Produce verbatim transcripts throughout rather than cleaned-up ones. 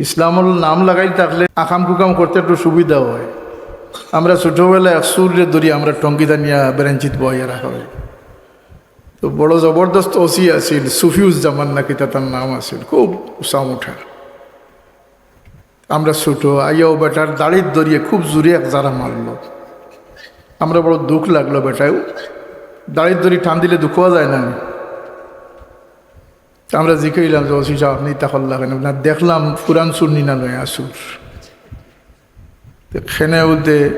ইসলামর নাম লাগাইল থাকলে আকাম কুকাম করতে একটু সুবিধা হয়। আমরা ছোটবেলায় এক চুররে ধরি আমরা টঙ্গিত আনিয়া বেরেঞ্চিত বওয়াইয়া রাখা হয়। তো বড় জবরদস্ত ওসি আছিল, সুফিউজ্জামান নাকি তা তার নাম আছিল, খুব উসাম উঠা। আমরা ছোট, আইয়াও বেটার দাড়িত ধরিয়ে খুব জোরে এক জারা মারল। আমরা বড় দুঃখ লাগলো, বেটায় দাড়িত ধরি টান দিলে দুঃখ যায় না নি? তা আমরা জিকাইলাম যে, "ওসি সাব, আপনি ইতা করলা কেনে?" "না, দেখলাম পুরান চুর নি না নয়া চুর।" তো খেনে বলতে,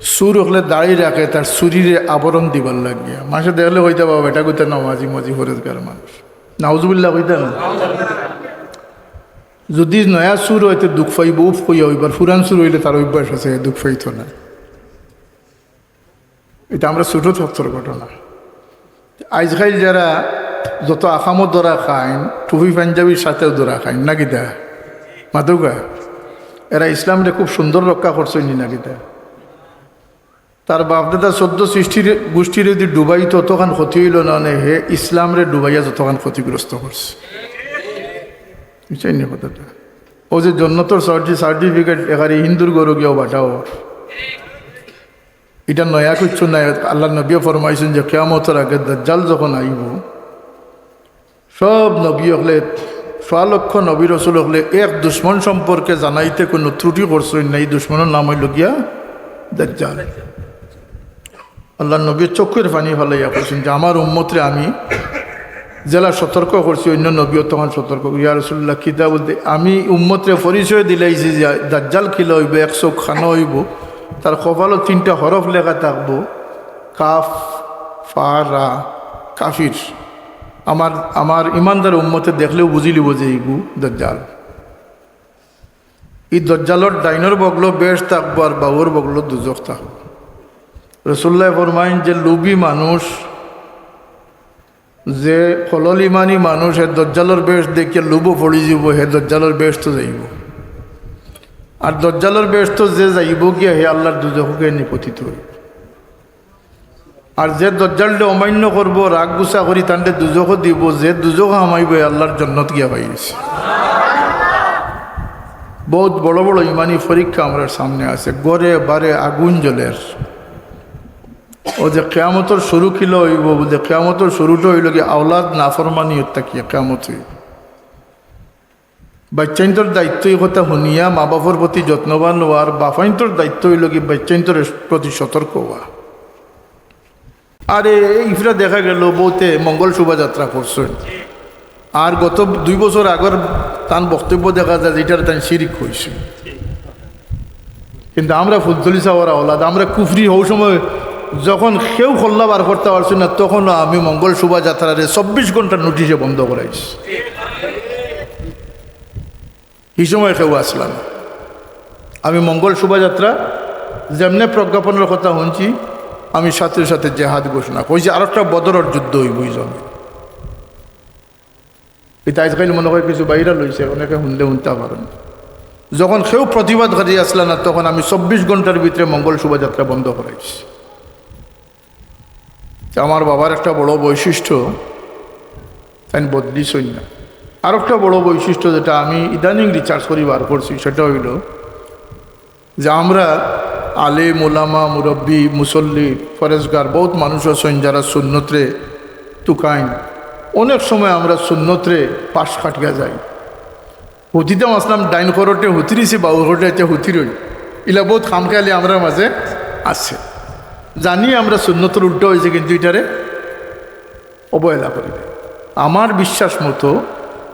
চুর হকলে দাড়ি রাখে তার চুরিরে আবরণ দিবার লাগিয়া। মানষে দেখলে কইতা, "বাবা, বেটা গুতা নামাজি মাজি ফরেজগার মানুষ।" নাউজুবিল্লাহ কইতা না? যদি নয়া চুর হয়, তে দুঃখ পাইব, উফ কইয়া অইবার, পুরান চুর হইলে তার অভ্যাস আছে, দুঃখ পাইতো না। এটা আমরা ছোট থাকতর ঘটনা। আইজকাইল যারা যত আকামও ধরা খাইন, টুপি পাঞ্জাবির সাথেও ধরা খাইন, না কিতা? মাতুকা? এরা ইসলামরে খুব সুন্দর রক্ষা করছইন নি, না কিতা? তার বাপ দাদা চোদ্দ সৃষ্টির গোষ্ঠীর যদি ডুবাই, ততখান ক্ষতি হইল না, নে হে ইসলামরে ডুবাইয়া যতখান ক্ষতিগ্রস্ত করছে। বুঝছেন নি কথাটা? ও যে জন্নতর সার্টি-, সার্টিফিকেট এখানে হিন্দুর ঘরো গিয়াও বাটাও। এটা নয়া কিচ্ছু নাই। আল্লাহর নবীয়ে ফরমাইছেন যে কিয়ামতর আগে দাজ্জাল যখন আইব, সব নবী হকলে, সোয়া লক্ষ নবী রসুল হকলে এক দুশমন সম্পর্কে জানাইতে কোনো ত্রুটি করছইন না। এই দুশমনর নাম হইল গিয়া দাজ্জাল। আল্লাহর নবী চোখের পানি ফালাইয়া কইছেন যে, "আমার উম্মতরে আমি যেলা সতর্ক করছি, অন্য নবীও তখন সতর্ক।" "ইয়া রাসূলুল্লাহ, কিতা?" বলতে, "আমি উম্মতরে পরিচয় দিলাইছি যে দাজ্জাল কিলা হইব, এক চোখ খানো হইব, তার কপালো তিনটা হরফ লেখা থাকবো, কাফ, ফা, রা, কাফির। আমার, আমার ইমানদার উম্মতে দেখলেও বুঝিলিব যে এইগু দাজ্জাল।" এই দজ্জালর ডাইনর বগলো বেহেশত থাকবো আর বাউর বগলো দুজখ থাকবো। রাসূলুল্লাহ ফরমাইন যে লোভী মানুষ, যে কলল ইমানি মানুষ, হে দজ্জালর বেহেশত দেখিয়া লোভো পড়ি যাব, হে দজ্জালর বেহেশতো যাইব। আর দজ্জালর বেহেশতো যে যাইব গিয়া, হে আল্লাহর দুজখো গিয়া নিপতিত হইব। আর যে দজ্জালরে অমান্য করব, রাগ গুসা করি তানরে দুজখো দিব, যে দুজখো হামাইব, হে আল্লাহর জন্নত গিয়া পাইছে। বহুত বড় বড় ইমানি পরীক্ষা আমরার সামনে আছে, ঘরে বারে আগুন জ্বলের। ও যে কিয়ামতর শুরু কিলা হইব, বুঝে কিয়ামতর শুরুটা হইল কি আওলাদ নাফরমানি হত্যা কি কিয়ামত হইব। বাচ্চাইন্তর দায়িত্ব এই কথা শুনিয়া মা বাপর প্রতি যত্নবান হওয়ার, বাপাইন্তর দায়িত্ব হইল কি বাচ্চাইন্তর প্রতি সতর্ক হওয়া। আরে, ইফরা দেখা গেল বউতে মঙ্গল শোভাযাত্রা করছইন, আর গত দুই বছর আগর তান বক্তব্য দেখা যায় যে ইটারে তান শিরিক কইছে। কিন্তু আমরা ফুলতলি সাবর আওলাদ, আমরা কুফরি হউ সময় যখন কেউ খল্লা বার করতা পারছি না, তখনও আমি মঙ্গল শোভাযাত্রারে চব্বিশ ঘন্টা নোটিশে বন্ধ করাইছি। এই সময় কেউ আসলা না। আমি মঙ্গল শোভাযাত্রা যেমনে প্রজ্ঞাপনর কথা শুনছি, আমি সাথে সাথে জেহাদ ঘোষণা করছি। আরেকটা বদরর যুদ্ধ হইব এই জন্য। এটা আজকাল মনে হয় কিছু বাইরা লইছে, অনেকে শুনলে শুনতে পারেন। যখন কেউ প্রতিবাদ করি আসলা না, তখন আমি চব্বিশ ঘন্টার ভিতরে মঙ্গল শোভাযাত্রা বন্ধ করাইছি। তে আমার বাবার একটা বড় বৈশিষ্ট্য, তাই বদলিছইন না। আর একটা বড় বৈশিষ্ট্য, যেটা আমি ইদানিং রিসার্চ করি বার করছি, সেটা হইল যে আমরা আলেম, ওলামা, মুরব্বি, মুসল্লি, ফরেজগার, বহুত মানুষ আছইন যারা সুন্নতরে তুকাইন। অনেক সময় আমরা সুন্নতরে পাশ কাটিয়া যাই। হুতিতে মাসলাম ডাইন করটে হুতিরিছি, বাউ করটে আছে হুতিরই। ইলা বহুত খামখেয়ালি আমরার মাঝে আছে। জানি আমরা সুন্নতর উল্টা হইছে, কিন্তু ইটারে অবহেলা করি। আমার বিশ্বাস মতো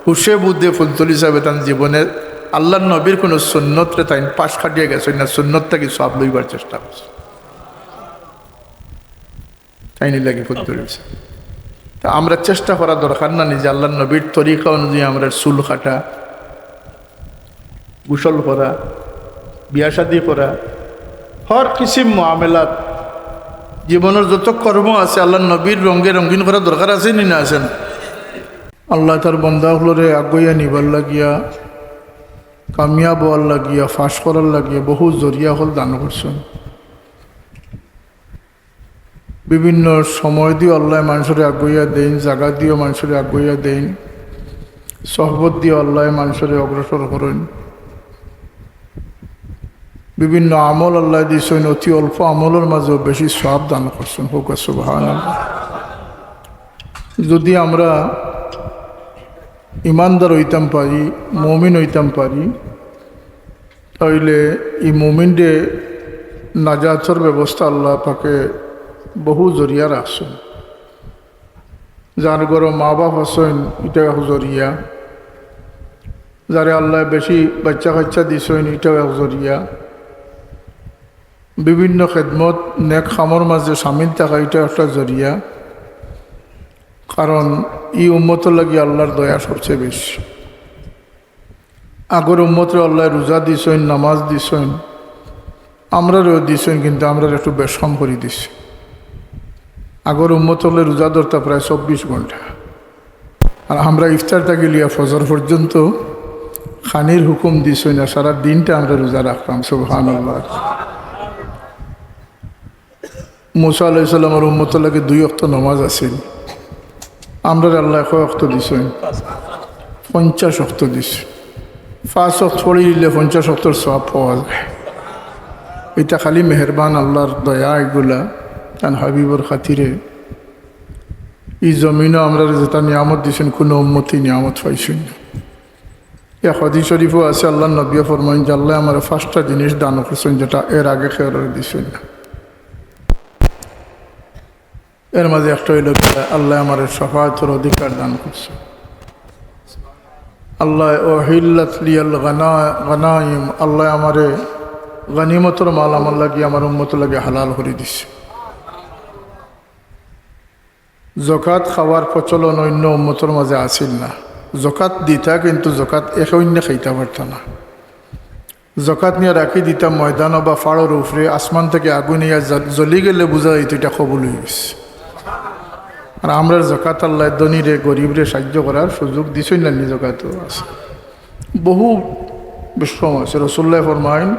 হুশে বুদ্ধে ফুলতলি সাবে তান জীবনে আল্লাহর নবীর কোনো সুন্নতরে তাইন পাশ কাটিয়া গেছইন না, সুন্নত থাকি সওয়াব লইবার চেষ্টা করছে। তাইন লাগি ফুলতলি সাব। তা আমরা চেষ্টা করা দরকার না নিজে আল্লাহর নবীর তরিকা অনুযায়ী আমরা চুল কাটা, গোসল করা, বিয়া শাদি করা, হর কিসিম মামলাত, জীবনর যত কর্ম আছে আল্লাহর নবীর রঙে রঙিন করা দরকার আছে নি না আছে না? আল্লাহ তার বন্দা অকলরে আগুয়াইয়া নিবার লাগিয়া, কামিয়াব হওয়ার লাগিয়া, ফাঁস করার লাগিয়া বহু জরিয়া অকল দান করছইন। বিভিন্ন সময় দিও আল্লাহ মানুষরে আগুয়াইয়া দেইন, জাগা দিও মানুষরে আগুয়াইয়া দেইন। সহবত দিয়া আল্লায় মানষরে অগ্রসর করইন। বিভিন্ন আমল আল্লায় দিছইন, অতি অল্প আমলর মাঝেও বেশি সওয়াব দান করছইন। কউক সুবহানাল্লাহ। যদি আমরা ইমানদার অইতাম পারি, মুমিন অইতাম পারি, তাইলে ই মুমিনরে নাজাতর ব্যবস্থা আল্লাহ পাকে বহু জরিয়া রাখছইন। যার ঘরো মা বাপ আছইন, ইটা এক জরিয়া। যারে আল্লায় বেশি বাইচ্চা কাইচ্চা দিছইন, ইটাও এক জরিয়া। বিভিন্ন খেদমত, নেক কামর মাঝে শামিল থাকা, ইটা একটা জরিয়া। কারণ ই উম্মতর লাগি আল্লাহর দয়া সবচেয়ে বেশি। আগর উম্মতরে আল্লায় রোজা দিছইন, নামাজ দিছইন, আমরারেও দিছইন, কিন্তু আমরারে একটু বেশকম করি দিছইন। আগর উম্মত অকলে রোজা ধরতা প্রায় চব্বিশ ঘন্টা, আর আমরা ইফতার থাকি লইয়া ফজর পর্যন্ত খানির হুকুম দিছইন, আর সারা দিনটা আমরা রোজা রাখলাম। সুবহানাল্লাহ। মুসা আলাইহিস সালামর উম্মতর লাগি দুই ওয়াক্ত নামাজ আছিল, আমরারে আল্লায় কয় ওয়াক্ত দিছইন? পঞ্চাশ ওয়াক্ত দিছইন। পাঁচ ওয়াক্ত পড়ি দিলে পঞ্চাশ ওয়াক্তর সওয়াব পাওয়া যায়। ইটা খালি মেহেরবান আল্লাহর দয়া ইগুলা, তান হাবিবর খাতিরে। ই জমিনো আমরারে যেটা নিয়ামত দিছইন, কুনু উম্মতে নিয়ামত পাইছইন না। এক হাদিস শরীফও আছে, আল্লাহর নবীয়ে ফরমাইন যে, "আল্লায় আমারে পাঁচটা জিনিস দান করছইন, যেটা এর আগে কেউরে দিছইন না।" এর মাঝে একটা অইলো কি, আল্লায় আমারে শাফাআতর অধিকার দান করছইন। আল্লায়, "উহিল্লাত লিয়াল গানা-, গানাইম", আল্লায় আমারে গনিমতর মাল আমার লাগি, আমার উম্মতর লাগি হালাল করি দিছইন। জকাত খাওয়ার প্রচলন অইন্য উম্মতর মাঝে আছিল না। জকাত দিতা, কিন্তু জকাত একে অইন্যে খাইতা পারতা না। জকাত নিয়া রাখি দিতা ময়দানো বা ফাড়র উপরে, আসমান থাকি আগুন আইয়া জ-, জ্বলি গেলে বুঝা যাইতো ইটা কবুল অইগেছে। আর আমরার জকাত আল্লায় ধনীরে গরিবরে সাহায্য করার সুযোগ দিছইন না নি? জকাতও আছে। বহু বেশকম আছে। রাসুলুল্লায় ফরমাইন,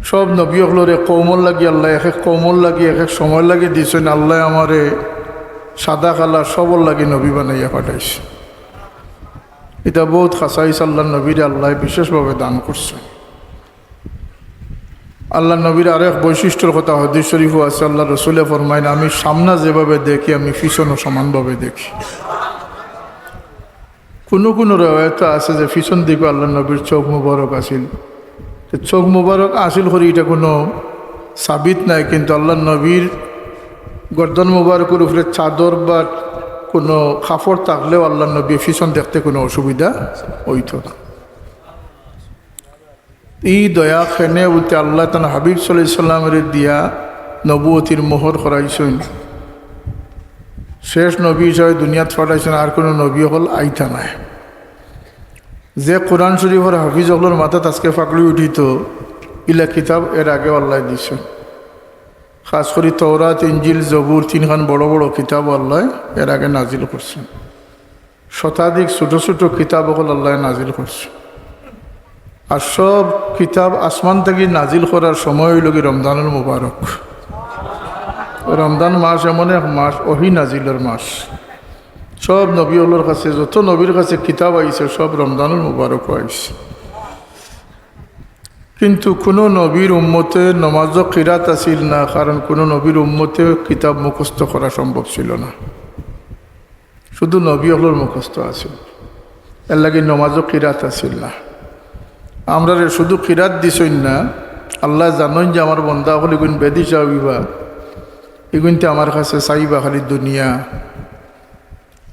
সব নবী অকলরে কওমর লাগি আল্লায় এক এক কওমর লাগি এক এক সময়র লাগি দিছইন। আল্লায় আমারে সাদা কালা সবর লাগি নবী বানাইয়া পাঠাইছইন। ইটা বউত খাছাইছ আল্লাহর নবীরে আল্লায় বিশেষভাবে দান করছইন। আল্লাহর নবীর আরেক বৈশিষ্ট্যর কথা হাদিস শরীফও আছে। আল্লাহর রসুলে ফরমাইন, "আমি সামনা যেভাবে দেখি, আমি পিছনও সমানভাবে দেখি।" কুনু কুনু রেওয়ায়েতো আছে যে পিছন দিকও আল্লাহর নবীর চোখ মুবারক আছিল। তো চোখ মুবারক আছিল করি ইটা কুনু সাবিত নাই, কিন্তু আল্লাহর নবীর গর্দন মুবারকর উপরে চাদর বা কুনু কাপড় থাকলেও আল্লাহর নবী পিছন দেখতে কুনু অসুবিধা অইতো না। ই দয়া কেনে বুলতে আল্লায় তান হাবিব সাল্লাল্লাহু আলাইহি ওয়াসাল্লামরে দিয়া নবুয়তির মোহর করাইছইন। শেষ নবী হিসাবে দুনিয়াত পাঠাইছইন, আর কুনু নবী অকল আইতা নায়। যে কোরআন শরীফর হাফিজ অকলর মাথাত আজকে পাগড়ি উঠিতো, ইলা কিতাব এর আগে আল্লায় দিছইন। খাছ করি তৌরাত, ইঞ্জিল, জবুর তিনখান বড় বড় কিতাব আল্লায় এর আগে নাজিল করছইন। শতাধিক ছোট ছোট কিতাব অকল আল্লায় নাজিল করছইন। আর সব কিতাব আসমান থাকি নাজিল করার সময় অইলো গি রমজানুল মুবারক। রমজান মাস এমন এক মাস, ওহী নাজিলর মাস। সব নবী অকলর কাছে, যত নবীর কাছে কিতাব আইছে, সব রমজানুল মুবারকো আইছে। কিন্তু কুনু নবীর উম্মতে নমাজো কিরাত আছিল না, কারণ কুনু নবীর উম্মতে কিতাব মুখস্থ করা সম্ভব ছিল না। শুধু নবী অকলর মুখস্থ আছিল, এর লাগি নমাজো কিরাত আছিল না। আমরারে শুধু কিরাত দিছইন না, আল্লায় জানইন যে আমার বন্দা অকল ইগুইন বেদিশা অইবা, ইগুইন্তে আমার কাছে চাইবা খালি দুনিয়া,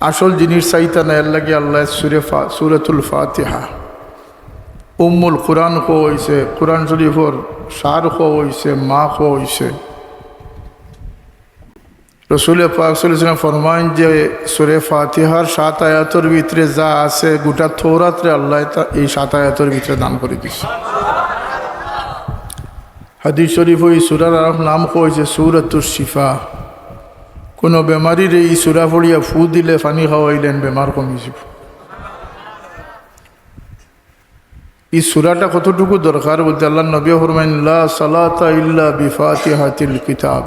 আসল জিনিস চাইতা না। এর লাগি আল্লায় সুরে ফা-, সুরাতুল ফাতিহা, উম্মুল কুরআন কওয়া অইছে, কুরআন শরীফর সার কওয়া অইছে, মা কওয়া অইছে। রসুলে পাক সাল্লাল্লাহু আলাইহি ওয়াসাল্লাম ফরমাইন যে সুরে ফাতিহার সাত আয়াতর ভিতরে যা আছে, গোটা তৌরাতরে আল্লায় তা-, এই সাত আয়াতর ভিতরে দান করি দিছে। হাদিস শরীফো ই সুরার আরক নাম কওয়া অইছে সুরাতুশ শিফা। কুনু বেমারিরে ই সুরা পড়িয়া ফু দিলে, পানি খাওয়াইলে বেমার কমি যিবো। ই সুরাটা কতটুকু দরকার বুলতে আল্লাহর নবীয়ে ফরমাইন, "লা সালাতা ইল্লা বিফাতিহাতিল কিতাব।"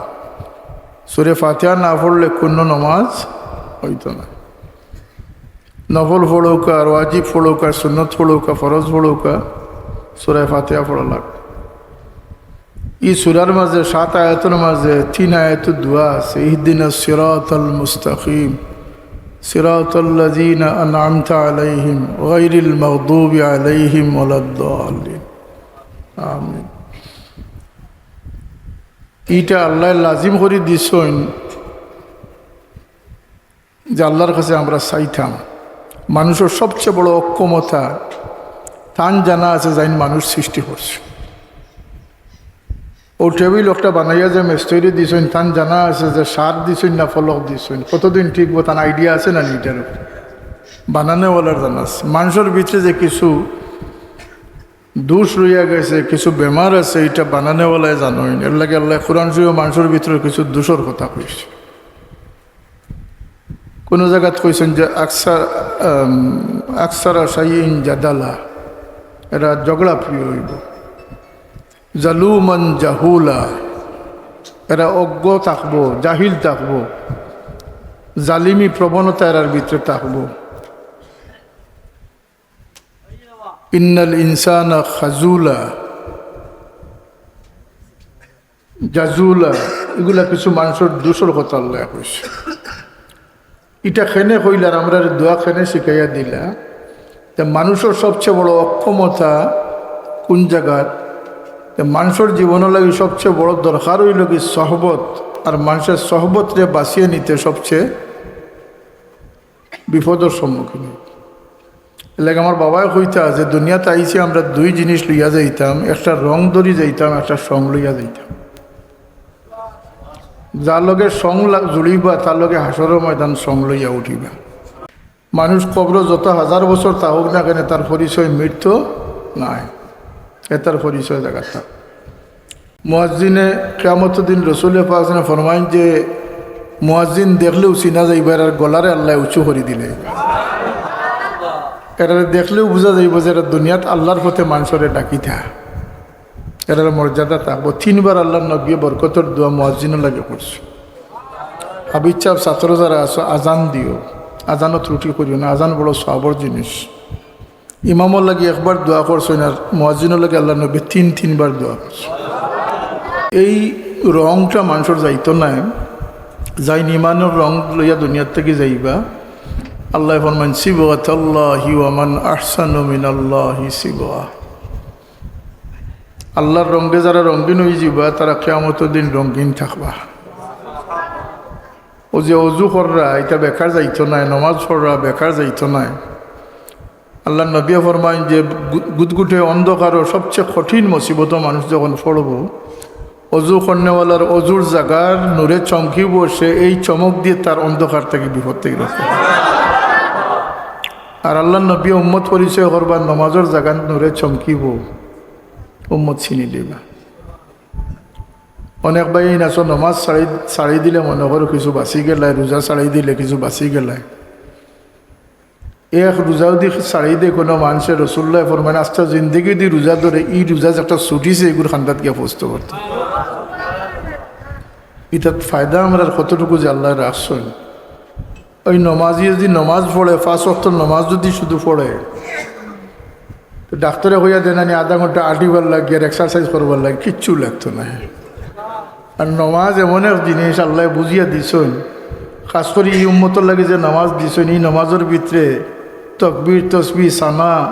সুরে ফাতিহা না পড়লে কুনু নমাজ অইতো না। নফল পড়উক্কা, আর ওয়াজিব পড়উক্কা, সুন্নত পড়উক্কা, ফরজ পড়উক্কা, সূরা ফাতিহা পড়া লাগবো। ই সূরার মাঝে, সাত আয়াতর মাঝে তিন আয়াত দোয়া আছে, "ইহদিনাস সিরাতাল মুস্তাকিম, সিরাতাল্লাযীনা আনআমতা আলাইহিম, গায়রিল মাগদুবি আলাইহিম ওয়ালাদ্দাল্লিন। আমিন।" ইটা আল্লায় লাজিম করি দিছইন। যে আল্লাহর কাছে আমরা চাইতাম। মানুষর সবচেয়ে বড় অক্ষমতা, তান জানা আছে যাইন মানুষ সৃষ্টি করছে। ও টেবিল একটা বানাইয়া যে মেস্তরি দিছইন, তান জানা আছে যে সার দিছইন না ফলক দিছইন, কতদিন টিকবো, তান আইডিয়া আছে না নি ইটার উপরে? বানানেওয়ালার জানা আছে। মানুষর ভিতরে যে কিছু দোষ রইয়া গেছে, কিছু বেমার আছে, ইটা বানানেওয়ালায় জানইন। এর লাগি আল্লায় কোরআন শরীফো মানুষর ভিতরে কিছু দোষর কথা কইছে। কোনো জাগাত কইছইন যে আকসার, আম, আকসারা শাইইন জাদালা, এরা ঝগড়া প্রিয় অইবো। জালুমান জাহুলা, এরা অজ্ঞ থাকবো, জাহিল থাকবো, জালিমি প্রবণতা এরার ভিতরে থাকবো। ইন্নাল ইনসানা খাজুলা, জাজুলা, ইগুলা কিছু মানুষর দোষর কথা আল্লায় কইছে। ইটা কেনে কইলা আর আমরারে দোয়া কেনে শিখাইয়া দিলা? তে মানুষর সবচেয়ে বড় অক্ষমতা কোন জাগাত? তে মানুষর জীবনর লাগি সবচেয়ে বড় দরকার অইলো কি সহবত, আর মানুষর সহবতরে বাঁচিয়া নিতে সবচেয়ে বিপদর সম্মুখীন অইবো। এর লাগি আমার বাবায় কইতা যে দুনিয়াত আইছি আমরা দুই জিনিস লইয়া যাইতাম, একটা রং ধরি যাইতাম, একটা সং লইয়া যাইতাম। যার লগে সং লা-, জুড়িবা, তার লগে হাশরর ময়দান সং লইয়া উঠিবা। মানুষ কবরো যত হাজার বছর থাকুক না কেনে, তার পরিচয় মৃত্যু নায়, এ তার পরিচয় জাগাত থাক। মুয়াজ্জিনে কিয়ামতর দিন রসুলে পাক সাল্লাল্লাহু আলাইহি ওয়াসাল্লাম ফরমাইন যে, মুয়াজ্জিন দেখলেউ চিনা যাইবো, এরার গলারে আল্লায় উঁচু করি দিলে। এরারে দেখলেউ বুঝা যাইবো যে এরা দুনিয়াত আল্লাহর পথে মানষরে ডাকিতা। এরার মর্যাদা থাকবো। তিনবার আল্লাহর নবীয়ে বরকতর দোয়া মুয়াজ্জিনর লাগি করছে। হাফিজ সাব, ছাত্র যারা আছো, আজান দিও, আজানো ত্রুটি করিও না, আজান বড় সওয়াবর জিনিস। ইমামর লাগি একবার দোয়া করছইন, আর মুয়াজ্জিনর লাগি আল্লাহর নবী তিন তিনবার দোয়া করছইন। এই রংটা মানষর যাইতো নায়, যাইন ইমানর রং লইয়া দুনিয়ার থাকি যাইবা। আল্লায় ফরমাইন, "সিবগাতাল্লাহি ওয়া মান আহসানু মিনাল্লাহি সিবগা।" আল্লাহর রঙে যারা রঙিন অইযিবা, তারা কিয়ামতর দিন রঙিন থাকবা। অউ যে অজু কররা, ইটা বেকার যাইতো নায়, নমাজ পড়রা বেকার যাইতো নায়। আল্লাহর নবীয়ে ফরমাইন যে গু-, গুদগুদে অন্ধকারো সবচেয়ে কঠিন মুসিবতো মানুষ যখন পড়বো, অজু করনেওয়ালার অজুর জাগার নূরে চমকিবো, সে এই চমক দিয়া তার অন্ধকার থাকি বিপদ থাকি রক্ষা পাইবো। আর আল্লাহর নবীয়ে উম্মত পরিচয় করবা, নমাজর জাগার নূরে চমকিবো, উম্মত চিনি দিবা। অনেক ভাইয়াইন আছো, নমাজ ছাড়ি, ছাড়ি দিলে মনো করো কিছু বাঁচি গেলায়, রোজা ছাড়ি দিলে কিছু বাঁচি গেলায়। এক রোজা যুদি ছাড়ি দেয় কোনো মানষে, রসুলুল্লায় ফরমাইন, আস্তা জিন্দেগি যুদি রোজা ধরে, ই রোজা যে একটা ছুটিছে, ইগুর কান্দাত গিয়া পৌঁছতো পারতো। ইতাত ফায়দা আমরার কতটুকু যে আল্লায় রাখছইন। ওই নমাজি যুদি নমাজ পড়ে, পাঁচ ওয়াক্ত নমাজ যুদি শুধু পড়ে, তো ডাক্তরে কইয়া দেয় না নি, আধা ঘন্টা আটিবার লাগি আর exercise করবার লাগি, কিচ্ছু লাগতো নায়। আর নমাজ এমন এক জিনিস আল্লায় বুঝিয়া দিছইন, খাস করি ই উম্মতর লাগি যে নমাজ দিছইন, ই নমাজর ভিতরে তকবির, তসবিহ, সানা,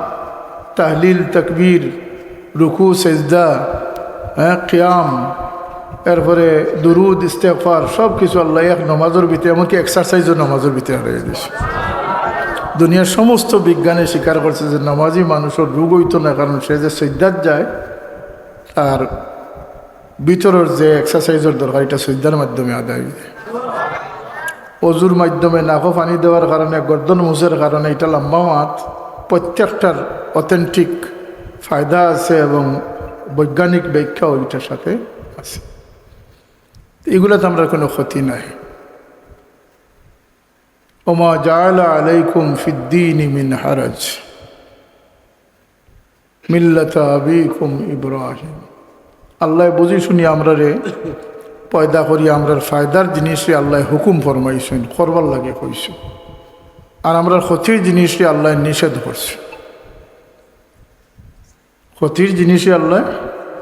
তাহলিল, তকবির, রুকু, সেজদা, হ্যাঁ, কিয়াম, এরপরে দুরুদ, ইস্তেগফার, সব কিছু আল্লায় এক নমাজর ভিতরে, এমনকি exercise-ও নমাজর ভিতরে হারাইয়া দিছে। দুনিয়ার সমস্ত বিজ্ঞানে স্বীকার করছে যে নমাজি মানষর রোগ অইতো নায়, কারণ সে যে সেজদাত যায়, তার ভিতরর যে exercise-র দরকার, ইটা সেজদার মাধ্যমে আদায় অয়। অজুর মাধ্যমে নাকো পানি দেওয়ার কারণে, গর্দন মুছার কারণে, ইটা লম্বা মাত, প্রত্যেকটার authentic ফায়দা আছে এবং বৈজ্ঞানিক ব্যাখ্যাও ইটার সাথে আছে। ইগুলাত আমরার কোনো ক্ষতি নাই। ওমা জাআলা আলাইকুম ফিদ্দীনি মিন হারাজ। মিল্লাতা আবিকুম ইব্রাহিম। আল্লায় বুঝি শুনি আমরারে পয়দা করি, আমরার ফায়দার জিনিসরে আল্লায় হুকুম ফরমাইছইন, করবার লাগি কইছইন। আর আমরার ক্ষতির জিনিসরে আল্লায় নিষেধ করছে, ক্ষতির জিনিসরে আল্লায়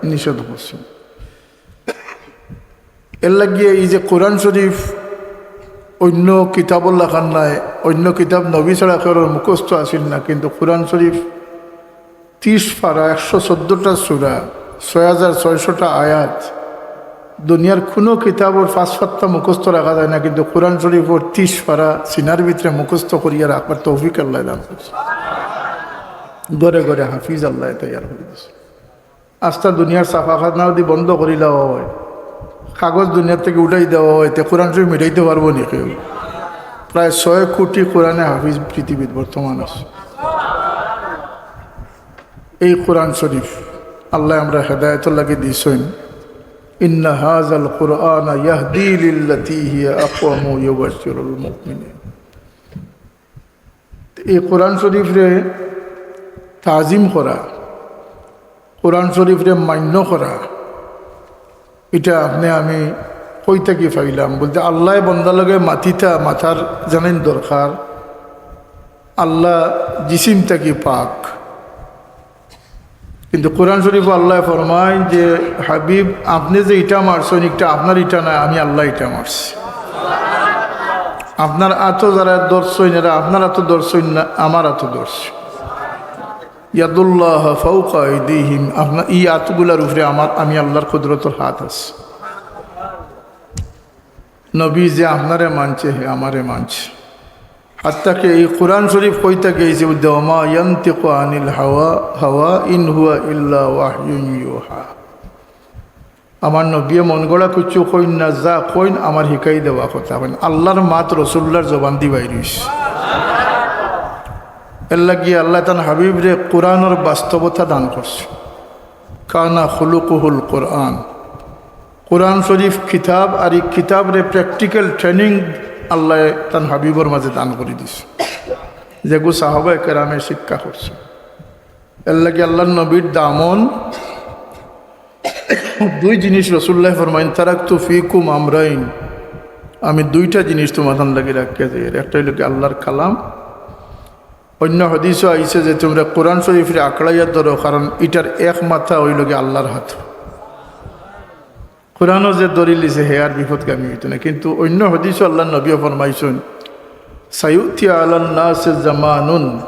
নিষেধ করছে। এর লাগিয়ে এই যে কোরআন শরীফ অইন্য কিতাবর লাখান নায়, অইন্য কিতাব নবী ছাড়া কেউর মুখস্থ আছিল না, কিন্তু কোরআন শরীফ তিরিশ পারা, একশো চোদ্দটা সূরা, ছয় হাজার ছয়শোটা আয়াত, দুনিয়ার কুনু কিতাবর পাঁচ পাত্তা মুখস্থ রাখা যায় না, কিন্তু কোরআন শরীফর তিরিশ পারা সিনার ভিতরে মুখস্থ করিয়া রাখবার তৌফিক আল্লায় দান করছে। ঘরে ঘরে হাফিজ আল্লায় তৈয়ার করি দিছে। আস্তা দুনিয়ার ছাপাখানা যদি বন্ধ করিলাও অয়, কাগজ দুনিয়া থাকি উঠাই দেওয়া অয়, তে কোরআন শরীফ মিটাইতো পারবো নি কেউ? প্রায় ছয় কোটি কোরআনে হাফিজ পৃথিবীত বর্তমান আছে। এই কোরআন শরীফ আল্লায় আমরারে হেদায়েতর লাগি দিছইন। ইন্না হাযাল কুরআনা ইয়াহদি লিল্লাতী হিয়া আকওয়াম ওয়া ইউবাশশিরুল মুমিনিন। এই কোরআন শরীফরে তাজিম করা, কোরআন শরীফরে মান্য করা, ইটা আপনে আমি কই থাকি পাইলাম? বলতে আল্লায় বন্দার লগে মাতিতা, মাতার জানইন দরকার। আল্লাহ জিসিম থাকি পাক, কিন্তু কোরআন শরীফো আল্লায় ফরমাইন যে, "হাবিব, আপনে যে ইটা মারছইন, ইটা আপনার ইটা নায়, আমি আল্লায় ইটা মারছি। আপনার আতো যারা ধরছইন, এরা আপনার আতো ধরছইন না, আমার আতো ধরছে।" ইয়াদুল্লাহ ফাওকা আইদিহিম, আপনার ই আতগুলার উপরে আমার, আমি আল্লাহর কুদরতর হাত আছে। নবী যে আপনারে মানছে, হে আমারে মানছে। হাত্তা কি এই কোরআন শরীফ কইতা গেছে, "ওমা ইয়ান্তিকু আনিল হাওয়া, হাওয়া ইন হুয়া ইল্লা ওয়াহয়ুন ইউহা।" আমার নবীয়ে মন গড়া কিচ্ছু কইন না, যা কইন আমার হিকাই দেওয়া কথা কইন। আল্লাহর মাত রসুলুল্লাহর জবান দি বাইর অইছে। এর লাগি আল্লায় তান হাবিবরে কোরআনর বাস্তবতা দান করছে। কানা খুলুকুহুল কোরআন। কোরআন শরীফ কিতাব, আর ই কিতাবরে practical training আল্লায় তান হাবিবর মাঝে দান করি দিছে, যেগু সাহাবায়ে কেরামে শিক্ষা করছে। এর লাগি আল্লাহর নবীর দামন দুই জিনিস রসুলুল্লায় ফরমাইন, "তারাকতু ফিকুম আমরাইন", আমি দুইটা জিনিস তোমার লাগি রাখিয়া যাই। একটা অইলো কি আল্লাহর কালাম, অইন্য হাদিসো আইছে যে তোমরা কোরআন শরীফরে আঁকড়াইয়া ধরো, কারণ ইটার এক মাথা অইলো কি আল্লাহর হাত। কোরআনও যে ধরি লিছে হে আর বিপদগামী অইতো না, কিন্তু অইন্য হাদিসো আল্লাহর নবীয়ে ফরমাইছইন, "সায়ুতি আলান নাসে জামানুন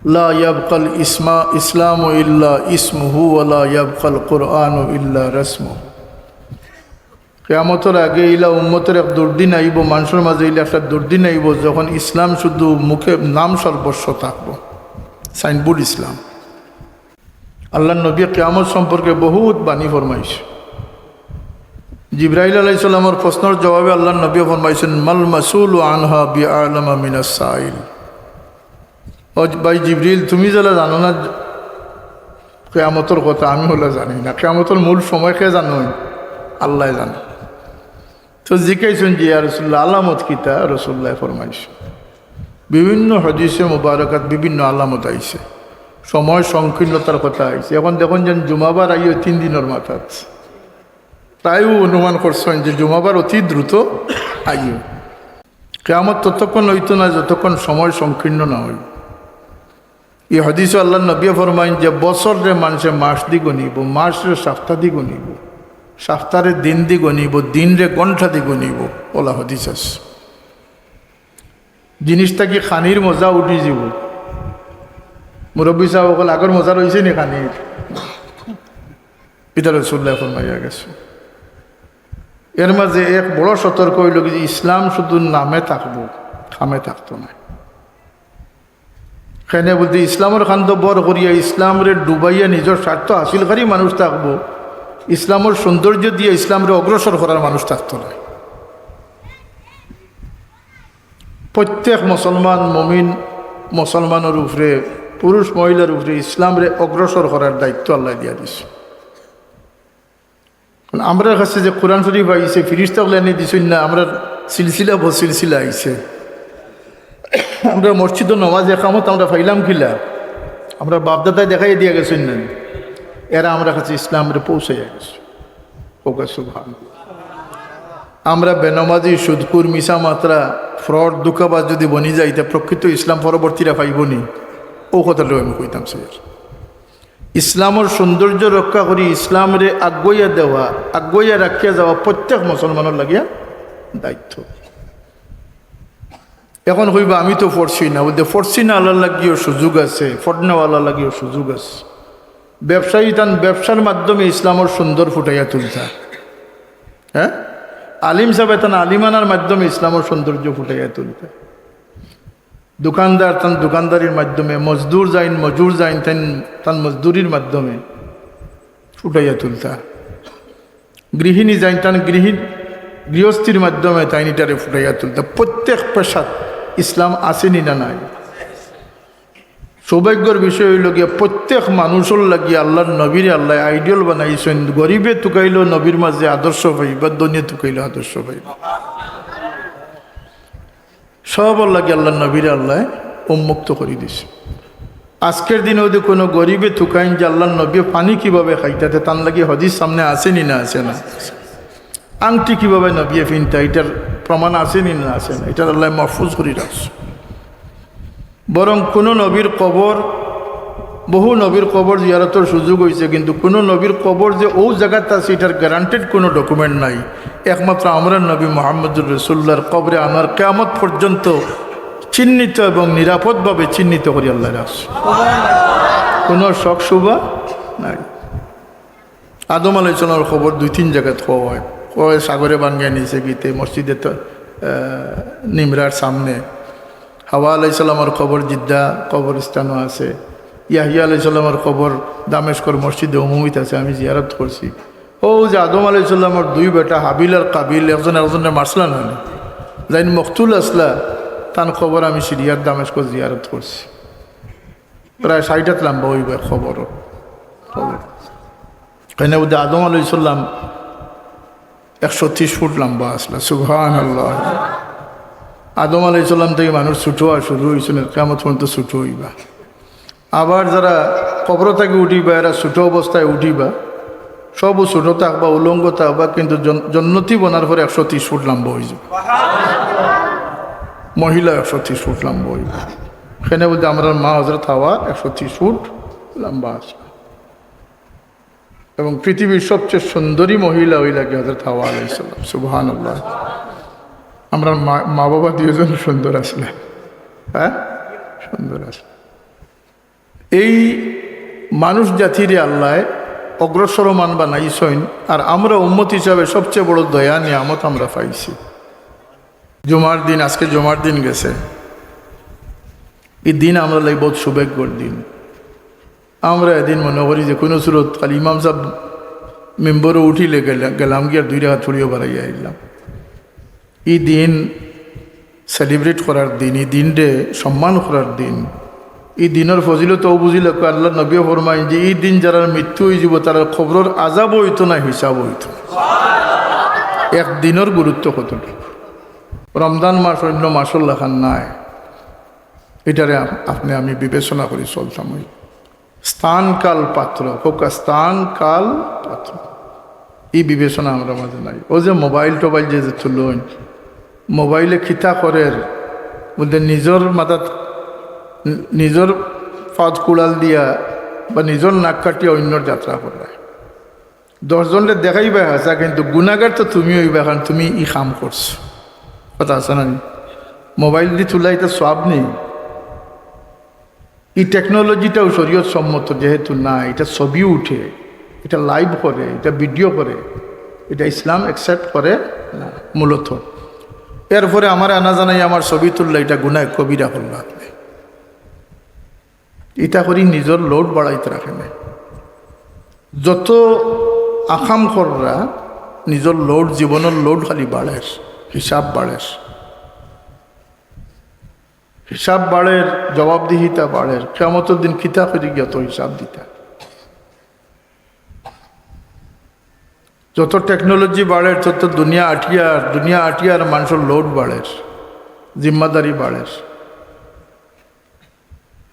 লা ইয়াবকাল ইসমা-, ইসলামু ইল্লা ইসমুহু ওয়া লা ইয়াবকাল কুরআনু ইল্লা রাসমুহু।" কিয়ামতর আগে ইলা উম্মতর এক দুর্দিন আইবো, মানষর মাঝে ইলা একটা দুর্দিন আইবো, যখন ইসলাম শুধু মুখে নাম সর্বস্ব থাকবো, signboard ইসলাম। আল্লাহর নবী কিয়ামত সম্পর্কে বহুত বাণী ফরমাইছে। জিব্রাইল আলাইহিস সালামর প্রশ্নর জবাবে আল্লাহর নবী ফরমাইছইন, "মাল মাসউলু আনহা বিআলামা মিনাস সাইল।" ও ভাই জিব্রাইল, তুমি যেলা জানো না কিয়ামতর কথা, আমি অলা জানি না। কিয়ামতর মূল সময় কে জানইন? আল্লায় জানইন। তো জিকাইছইন যে, "ইয়া রাসুলুল্লাহ, আলামত কিতা?" রাসুলুল্লায় ফরমাইছইন, বিভিন্ন হাদিসে মুবারকাত বিভিন্ন আলামত আইছে, সময় সংকীর্ণতার কথা আইছে। এখন দেখইন যেন জুমাবার আইও তিন দিনর মাথাত, তাইও অনুমান করছইন যে জুমাবার অতি দ্রুত আইও। কিয়ামত ততক্ষণ অইতো না যতক্ষণ সময় সংকীর্ণ না অইবো। ই হাদিসো আল্লাহর নবীয়ে ফরমাইন যে বছররে মানষে মাস দি গনিবো, মাসরে সাপ্তা দি গনিবো, সাপ্তারে দিন দি গনিবো, দিনরে ঘন্টা দি গনিবো। অলা হাদিস আছে। জিনিস থাকি খানির মজা উঠি যিবো। মুরব্বি সাব অকল, আগর মজা রইছে নি খানির? ইটা রাসুলুল্লায় ফরমাইয়া গেছইন। এর মাঝে এক বড় সতর্ক অইলো কি যে ইসলাম শুধু নামে থাকবো, কামে থাকতো নায়। কেনে বুলতে ইসলামর কান্দো বর করিয়া ইসলামরে ডুবাইয়া নিজর স্বার্থ হাসিলকারী মানুষ থাকবো, ইসলামর সৌন্দর্য দিয়া ইসলামরে অগ্রসর করার মানুষ থাকতো নায়। প্রত্যেক মুসলমান, মুমিন মুসলমানর উপরে, পুরুষ মহিলার উপরে ইসলামরে অগ্রসর করার দায়িত্ব আল্লায় দিয়া দিছে। আমরার কাছে যে কোরআন শরীফ আইছে, ফিরিস্তা অকলে আনি দিছইন না, আমরার সিলসিলা বসিলসিলা আইছে। আমরা মসজিদো নমাজ একামত আমরা পাইলাম কিলা? আমরার বাপদাদায় দেখাই দিয়া গেছইন না? এরা আমরার কাছে ইসলামরে পৌঁছাইয়া গেছে। কউক্কা সুবহানাল্লাহ। আমরা বেনমাজি, সুদখুর, মিছা মাতরা, ফ্রড, ধুকাবাজ যুদি বনি যাই, তে প্রকৃত ইসলাম পরবর্তীরা পাইবো নি? অউ কথাটাউ আমি কইতাম চাইয়ার। ইসলামর সৌন্দর্য রক্ষা করি, ইসলামরে আগুয়াইয়া দেওয়া, আগুয়াইয়া রাখিয়া যাওয়া প্রত্যেক মুসলমানর লাগিয়া দায়িত্ব। এখন কইবা, "আমি তো পড়ছি না।" বুলতে, পড়ছি না আলার লাগিও সুযোগ আছে, পড়নেওয়ালার লাগিও সুযোগ আছে। ব্যবসায়ী তান ব্যবসার মাধ্যমে ইসলামর সুন্দর ফুটাইয়া তুলতা, হ্যাঁ? আলিম সাহেব তান আলিমানার মাধ্যমে ইসলামর সৌন্দর্য ফুটাইয়া তুলতা। দোকানদার তান দোকানদারির মাধ্যমে, মজদুর যাইন, মজুর যাইন, তান, তান মজদুরির মাধ্যমে ফুটাইয়া তুলতা। গৃহিণী যাইন, তান গৃহী-, গৃহস্থীর মাধ্যমে তাইন ইটারে ফুটাইয়া তুলতা। প্রত্যেক পেশাত ইসলাম আছে নি না নাই? সৌভাগ্যর বিষয় অইলো গিয়া, প্রত্যেক মানুষর লাগি আল্লার নবীরে আল্লায় আইডিয়াল বানাইছইন। গরিবে তুকাইলেও নবীর মাঝে আদর্শ পাইবা, ধনীয়ে তুকাইলেও আদর্শ পাইবা। সবর লাগি আল্লার নবীরে আল্লায় উন্মুক্ত করি দিছে। আজকের দিনে যুদি কুনু গরিবে তুকাইন যে আল্লার নবীয়ে পানি কিভাবে খাইতা, তে তান লাগি হাদিস সামনে আছে নি না আছে না? আংটি কিভাবে নবীয়ে ফিনতা, ইটার প্রমাণ আছে নি না আছে না? ইটারে আল্লায় মাহফুজ করি রাখছে। বরং কুনু নবীর কবর, বহু নবীর কবর জিয়ারতর সুযোগ অইছে, কিন্তু কুনু নবীর কবর যে অউ জাগাত আছে, ইটার গ্যারান্টিড কুনু ডকুমেন্ট নাই। একমাত্র আমরার নবী মুহাম্মদুর রাসূলুল্লাহর কবরে আনোয়ার কিয়ামত পর্যন্ত চিহ্নিত এবং নিরাপদভাবে চিহ্নিত করি আল্লায় রাখছে। কুনু শক শুবা নাই। আদম আলাইহিস সালামর কবর দুই তিন জাগাত কওয়া অয়। কয় সাগরে ভাঙ্গিয়া নিছে গিতে মসজিদে তো, আহ, নিমরার সামনে। হাওয়া আলাইহিস সালামর কবর জিদ্দা কবরস্থানো আছে। ইয়াহিয়া আলাইহিস সালামর কবর দামেস্কর মসজিদে উমুমিত আছে, আমি জিয়ারত করছি। অউ যে আদম আলাইহিস সালামর দুই বেটা হাবিল আর কাবিল একজন একজনরে মারছলা না নি? যাইন মকতুল আছলা, তান কবর আমি সিরিয়ার দামেস্কো জিয়ারত করছি। প্রায় ষাইট হাত লাম্বা অইবা কবর, কবর। কেনে বুলতে আদম আলাইহিস সালাম একশো তিরিশ ফুট লাম্বা আছলা। সুবহানাল্লাহ। আদম আলাইহিস সালাম থাকি মানুষ ছুটো অওয়া শুরু অইছইন, কিয়ামত পর্যন্ত ছুটো অইবা। আবার যারা কবর থাকি উঠিবা, এরা ছুটো অবস্থায় উঠিবা, সবউ ছুটো থাকবা, উলঙ্গ থাকবা, কিন্তু জন-, জন্নতি বনার পরে একশো তিরিশ ফুট লাম্বা অইযিবা। মহিলা একশো তিরিশ ফুট লাম্বা অইবা। কেনে বুলতে আমরার মা হজরত হাওয়া একশো তিরিশ ফুট লাম্বা আছলা। এবং পৃথিবীর সবচেয়ে সুন্দরী মহিলা অইলা গি হজরত হাওয়া আলাইহিস সালাম। সুবহানাল্লাহ। আমরার মা, মা বাবা দুইজন সুন্দর আছলা, হ্যাঁ, সুন্দর আছলা। এই মানুষ জাতিরে আল্লায় অগ্রসরমান বানাইছইন, আর আমরা উম্মত হিসাবে সবচেয়ে বড় দয়া নিয়ামত আমরা পাইছি। জুমার দিন, আজকে জুমার দিন গেছে, ই দিন আমরার লাগি বউত সৌভাগ্যর দিন। আমরা এদিন মনো করি যে কুনু সুরত খালি ইমাম সাব মিম্বরো উঠিলে গেলা-, গেলাম গিয়া দুই রাকাত পড়িয়া বারাইয়া আইলাম। ই দিন সেলিব্রেট করার দিন, ই দিনরে সম্মান করার দিন। ই দিনর ফজিলত অউ বুঝিলাউক্কা, আল্লার নবীয়ে ফরমাইন যে ই দিন যারার মৃত্যু অইযিবো, তারার কবরর আজাবও অইতো না, হিসাবও অইতো না। এক দিনর গুরুত্ব কতটুকু। রমজান মাস অইন্য মাসর লাখান নায়, ইটারে আপ-, আপনে আমি বিবেচনা করি চলতাম অই। স্থান কাল পাত্র, কউক্কা স্থান কাল পাত্র, ই বিবেচনা আমরার মাঝে নাই। অউ যে মোবাইল টোবাইল যে, যে তুলইন, মোবাইলে কিতা করের, বুলতে নিজর মাথাত, নিজর পাওত কুড়াল দিয়া বা নিজর নাক কাটিয়া অইন্যর যাত্রা কররায়। দশ জনরে দেখাইবায় হাছা, কিন্তু গুনাগার তো তুমি অইবায়, কারণ তুমি ই কাম করছো। কথা আছে না নি? মোবাইল দি তুলা ইটা সওয়াব নি? ই টেকনোলজিটাও শরীয়ত সম্মত যেহেতু না, ইটা ছবি উঠে, ইটা লাইভ করে, ইটা ভিডিও করে, ইটা ইসলাম অ্যাকসেপ্ট করে না মূলত। এরপরে আমারে আনা জানাই আমার ছবি তুললা, ইটা গুনায় কবিরা করলা আপনে। ইটা করি নিজর লোড বাড়াইতরা কেনে। যত আকাম কররা, নিজর লোড, জীবনর লোড খালি বাড়ের, হিসাব বাড়ের। হিসাব বাড়ের, জবাবদিহিতা বাড়ের। কিয়ামতর দিন কিতা করি গিয়া তো হিসাব দিতা। যত টেকনোলজি বাড়ের, তত দুনিয়া আটিয়ার, দুনিয়া আটিয়ার মানষর লোড বাড়ের, জিম্মাদারি বাড়ের।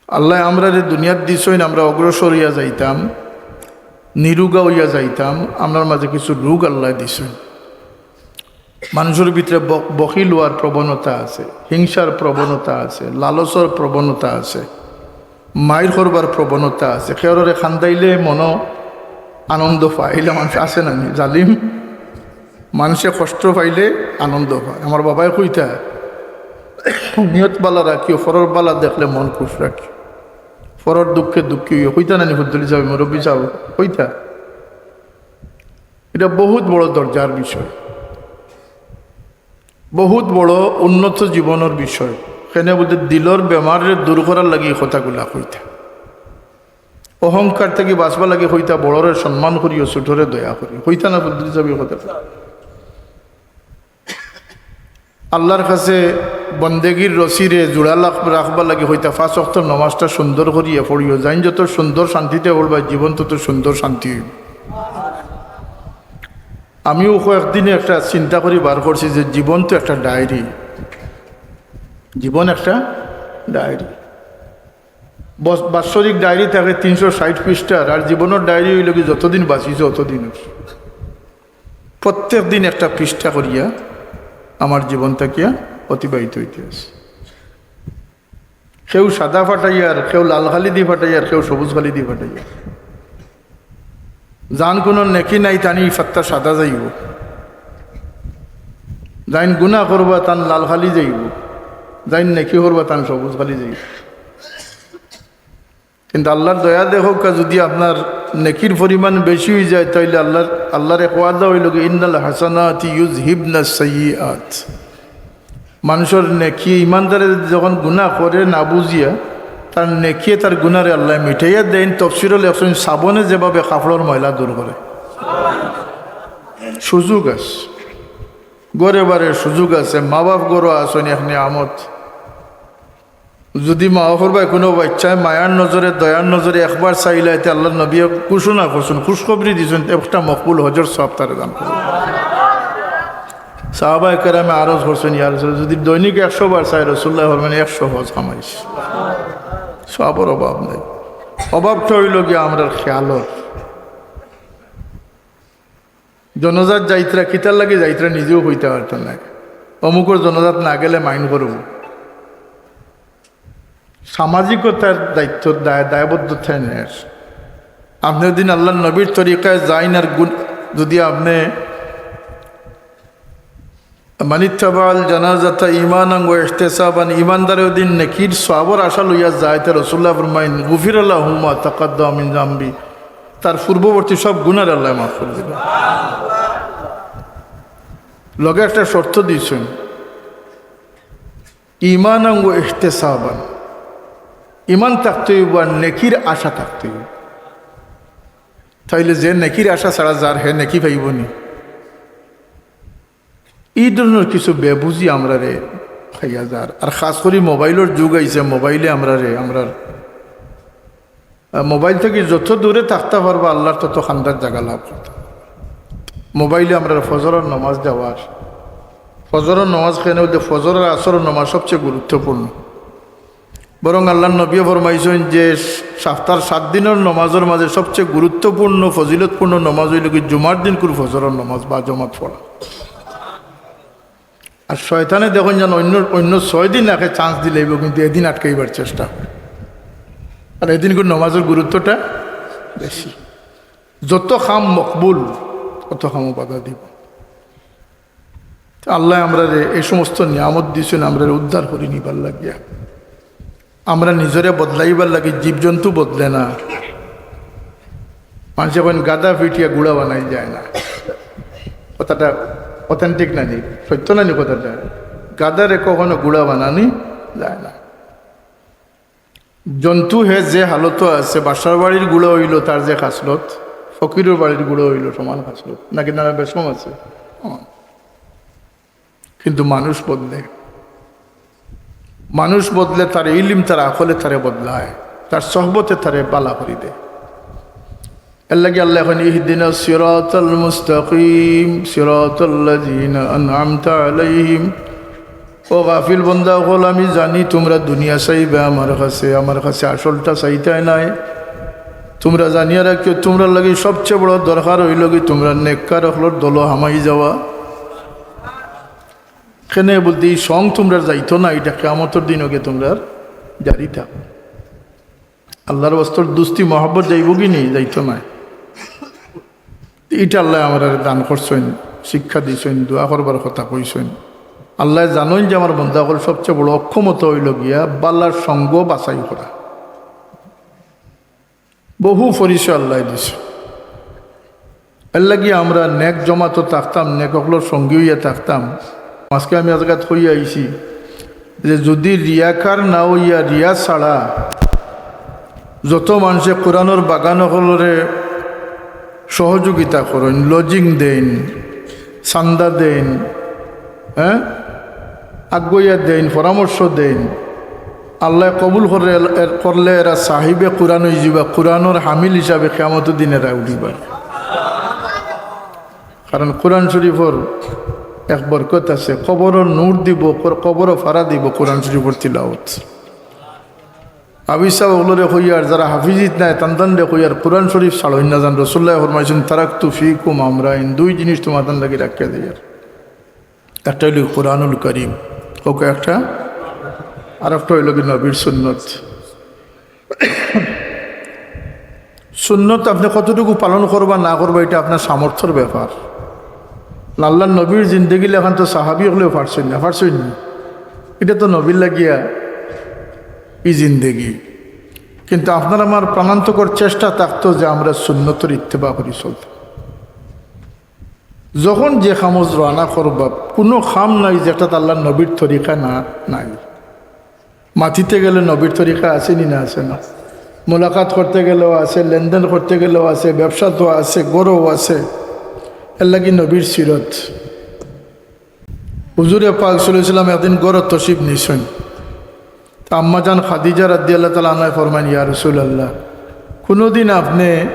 আল্লায় আমরারে দুনিয়াত দিছইন, আমরা অগ্রসর অইয়া যাইতাম, নিরুগা অইয়া যাইতাম, আমরার মাঝে কিছু রোগ আল্লায় দিছইন। মানুষর ভিতরে ব-, বখিল অওয়ার প্রবণতা আছে, হিংসার প্রবণতা আছে, লালচর প্রবণতা আছে, মাইর করবার প্রবণতা আছে। কেউররে কান্দাইলে মনো আনন্দ পায়, ইলা মানুষ আছে না নি? জালিম মানষে কষ্ট পাইলে আনন্দ পায়। আমার বাবায় কইতা, "নিয়ত বালা রাখিও, পরর বালা দেখলে মন খুশ রাখিও, পরর দুঃখে দুঃখী অইও।" কইতা না নি? ফুদ্দুলি সাব, মুরব্বি সাব কইতা। ইটা বহুত বড় দরজার বিষয়, বহুত বড় উন্নত জীবনর বিষয়। কেনে বুলে দিলর বেমাররে দূর করার লাগি ই কথাগুলা কইতা। অহংকার থাকি বাঁচবার লাগি কইতা, বড়রে সম্মান করিও, ছোটরে দয়া করিও। কইতা না ফুদ্দুলি সাব ই কথা? আল্লার কাছে বন্দেগির রশিরে জুড়া লাখ-, রাখবার লাগি কইতা, পাঁচ ওয়াক্ত নমাজটা সুন্দর করিয়া পড়িও। যাইন যত সুন্দর শান্তিতে পড়বায়, জীবন তত সুন্দর শান্তি অইবো। আমিও কয়েকদিনে একটা চিন্তা করি বার করছি যে জীবন তো একটা ডায়েরি, জীবন একটা ডায়েরি। বস-, বাৎসরিক ডায়েরি থাকে তিনশো ষাইট পৃষ্ঠার, আর জীবনর ডায়েরি অইলো কি যতদিন বাঁচিছো অতদিন। প্রত্যেক দিন একটা পৃষ্ঠা করিয়া আমার জীবন থাকিয়া অতিবাহিত অইতে আছে। কেউ সাদা ফাটাইয়ার, কেউ লাল কালি দি ফাটাইয়ার, কেউ সবুজ কালি দি ফাটাইয়ার। যান কুনু নেকি নাই, তান ই ফাত্তা সাদা যাইবো। যাইন গুনা করবা, তান লাল কালি যাইবো। যাইন নেকি করবা, তান সবুজ কালি যাইবো। কিন্তু আল্লার দয়া দেখউক্কা, যুদি আপনার নেকির পরিমাণ বেশি অইযায়, তাইলে আল্লার, আল্লার এক ওয়াদা অইলো কি, "ইন্নাল হাসানাতি ইউযহিবনাস সাইয়্যিআত।" মানষর নেকি, ইমানদারে যখন গুনা করে না বুঝিয়া, তার নেকিয়ে তার গুনারে আল্লায় মিটাইয়া দেইন। তফসিরো লেখছইন, সাবনে যেভাবে কাপড়র ময়লা দূর করে। সুযোগ আছে, ঘরে বারে সুযোগ আছে। মা বাপ ঘরো আছইন, এক নিয়ামত। যুদি মা বাপর বায় কুনু বাইচ্চায় মায়ার নজরে, দয়ার নজরে একবার চাইলায়, তে আল্লার নবীয়ে ঘোষণা করছইন, খুশখবরি দিছইন, একটা মকবুল হজর সওয়াব তারে দান করবা। সাহাবায়ে কেরামে আরজ করছইন, "ইয়া রাসূলুল্লাহ, যুদি দৈনিক একশো বার চায়?" রাসূলুল্লায় ফরমাইন, "একশো হজ কামাইছি।" সওয়াবর অভাব নাই। অভাবটা অইলো গিয়া আমরার খেয়ালর। জনাজাত যাইতরা, কিতার লাগি যাইতরা নিজেও কইতা পারতা নায়। অমুকর জনাজাত না গেলে মাইন্ড করবো। সামাজিকতার দায়িত্ব, দায়-, দায়বদ্ধতায় নেয়। আপনে যুদি আল্লার নবীর তরিকায় যাইন আর গুন-, যুদি আপনে মানিত্তাবাআল জানাজাতা ঈমানান ওয়া ইহতিসাবান, ঈমানদারে যুদি নেকির সওয়াবর আশা লইয়া যায়, তে রাসূলুল্লায় ফরমাইন, "গুফিরা লাহু মা তাকাদ্দামা মিন যামবি", তার পূর্ববর্তী সব গুনারে আল্লায় মাফ করি দিবা। লগে একটা শর্ত দিছইন, "ঈমানান ওয়া ইহতিসাবান", ঈমান থাকতে অইবো আর নেকির আশা থাকতে অইবো। তাইলে যে নেকির আশা ছাড়া যার, হে নেকি পাইবো নি? ই ধরনর কিছু বেবুঝি আমরারে খাইয়া যার। আর খাছ করি মোবাইলর যুগ আইছে, মোবাইলে আমরারে, আমরার, আহ, মোবাইল থাকি যত দূরে থাকতা পারবা, আল্লার তত কান্দার জাগা লাভ করতা। মোবাইলে আমরার ফজরর নমাজ দেওয়ার, ফজরর নমাজ কেনে বুলতে, ফজর আর আসরর নমাজ সবচেয়ে গুরুত্বপূর্ণ। বরং আল্লার নবীয়ে ফরমাইছইন যে, সাপ্তার সাত দিনর নমাজর মাঝে সবচেয়ে গুরুত্বপূর্ণ, ফজিলতপূর্ণ নমাজ অইলো কি জুমার দিনকুর ফজরর নমাজ বা জমাত পড়া। আর শয়তানে দেখইন যেন অইন্য, অইন্য ছয় দিন একে চান্স দিলাইবো, কিন্তু এদিন আটকাইবার চেষ্টা করে। আর এদিনকুর নমাজর গুরুত্বটা বেশি। যত কাম মকবুল, তত কামো বাধা দিবো। তে আল্লায় আমরারে এই সমস্ত নিয়ামত দিছইন, আমরারে উদ্ধার করি নিবার লাগিয়া। আমরা নিজরে বদলাইবার লাগি, জীবজন্তু বদলে না। মানষে কইন, "গাধা ফিটিয়া ঘুড়া বানাই যায় না।" কথাটা অথেন্টিক না নি? সত্য না নি কথাটা? গাধারে কখনো ঘুড়া বানানি যায় না। জন্তু হে যে হালতো আছে, বাসার বাড়ির ঘুড়া অইলো তার যে খাছলত, ফকিরর বাড়ির ঘুড়া অইলো সমান খাছলত, নাকি তারা বেশকম আছে? সমান। কিন্তু মানুষ বদলে, মানুষ বদলে, তার ইলিম, তার আকলে তারে বদলায়, তার সহবতে তারে বালা করি দেয়। এর লাগি আল্লায় কইন, "ইহদিনাস সিরাতাল মুস্তাকিম, সিরাতাল্লাযিনা আনআমতা আলাইহিম।" ও গাফিল বান্দা অকল, আমি জানি তুমরা দুনিয়া চাইবায় আমার কাছে, আমার কাছে আসলটা চাইতায় নায়। তুমরা জানিয়া রাখিও, তুমরার লাগি সবচেয়ে বড় দরকার অইলো কি তুমরা নেককার অকলর দলো হামাই যাওয়া। কেনে বলতে, এই সং তুমরার যাইতো না, ইটা কিয়ামতর দিন অগে তুমরার জারি থাকবো। আল্লাহর ওয়াস্তে দুস্তি মহব্বত যাইবো কি নি? যাইতো নায়। ইটা আল্লায় আমরারে দান করছইন, শিক্ষা দিছইন, দোয়া করবার কথা কইছইন। আল্লায় জানইন যে আমার বন্দা অকল সবচেয়ে বড় অক্ষমতা অইলো গিয়া বালার সঙ্গ বাছাই করা। বহু পরিচয় আল্লায় দিছে। এরলাগি আমরা নেক জমাতো থাকতাম, নেক অকলর সঙ্গী অইয়া থাকতাম। আজকে আমি এক জাগাত কইয়া আইছি যে যুদি রিয়াকার না অইয়া রিয়া ছাড়া যত মানষে কোরআনর বাগান অকলরে সহযোগিতা করইন, lodging দেইন, চান্দা দেইন, হ্যাঁ, আগুয়াইয়া দেইন, পরামর্শ দেইন, আল্লায় কবুল করলে, এর-, করলে এরা সাহিবে কোরআন অইযিবা, কোরআনর হামিল হিসাবে কিয়ামতর দিন এরা উঠিবা। কারণ কোরআন শরীফর এক বরকত আছে, কবরর নূর দিবো, কর-, কবরও ফারা দিবো কোরআন শরীফর তিলাওত। হাফিজ সাব অকলরে কইয়ার, যারা হাফিজিত নায়, তান তানরে কইয়ার, কোরআন শরীফ ছাড়ইন না যান। রাসুলুল্লায় ফরমাইছইন, "তারাকতু ফিকুম আমরাইন", দুই জিনিস তুমার তান লাগি রাখিয়া যাইয়ার। একটা অইলো কোরআনুল করিম, ওকে একটা, আর একটা অইলো কি নবীর সুন্নত। সুন্নত আপনে কতটুকু পালন করবা না করবা, ইটা আপনার সামর্থ্যর ব্যাপার। আল্লাহর নবীর জিন্দেগি লাখান তো সাহাবি অকলেও পারছইন না, পারছইন না। ইটা তো নবীর লাগিয়া ই জিন্দেগি। কিন্তু আপনার আমার প্রাণান্তকর চেষ্টা থাকতো যে আমরা সুন্নতর ইত্তেবা করি চলতাম। যখন যে কামো রওয়ানা করবা, কুনু কাম নাই যেটাত আল্লাহর নবীর তরিকা না, নাই। মাতিতে গেলে নবীর তরিকা আছে নি না আছে না? মোলাকাত করতে গেলেও আছে, লেনদেন করতে গেলেও আছে, ব্যবসাত আছে, ঘরো আছে। এরলাগি নবীর সিরত। হুজুরে পাক সাল্লাল্লাহু আলাইহি ওয়াসাল্লাম একদিন ঘরো তশরিফ নিছইন। তে আম্মাজান খাদিজা রাদিয়াল্লাহু তাআলা আনহায় ফরমাইন, "ইয়া রাসুলাল্লাহ, কুনুদিন আপনে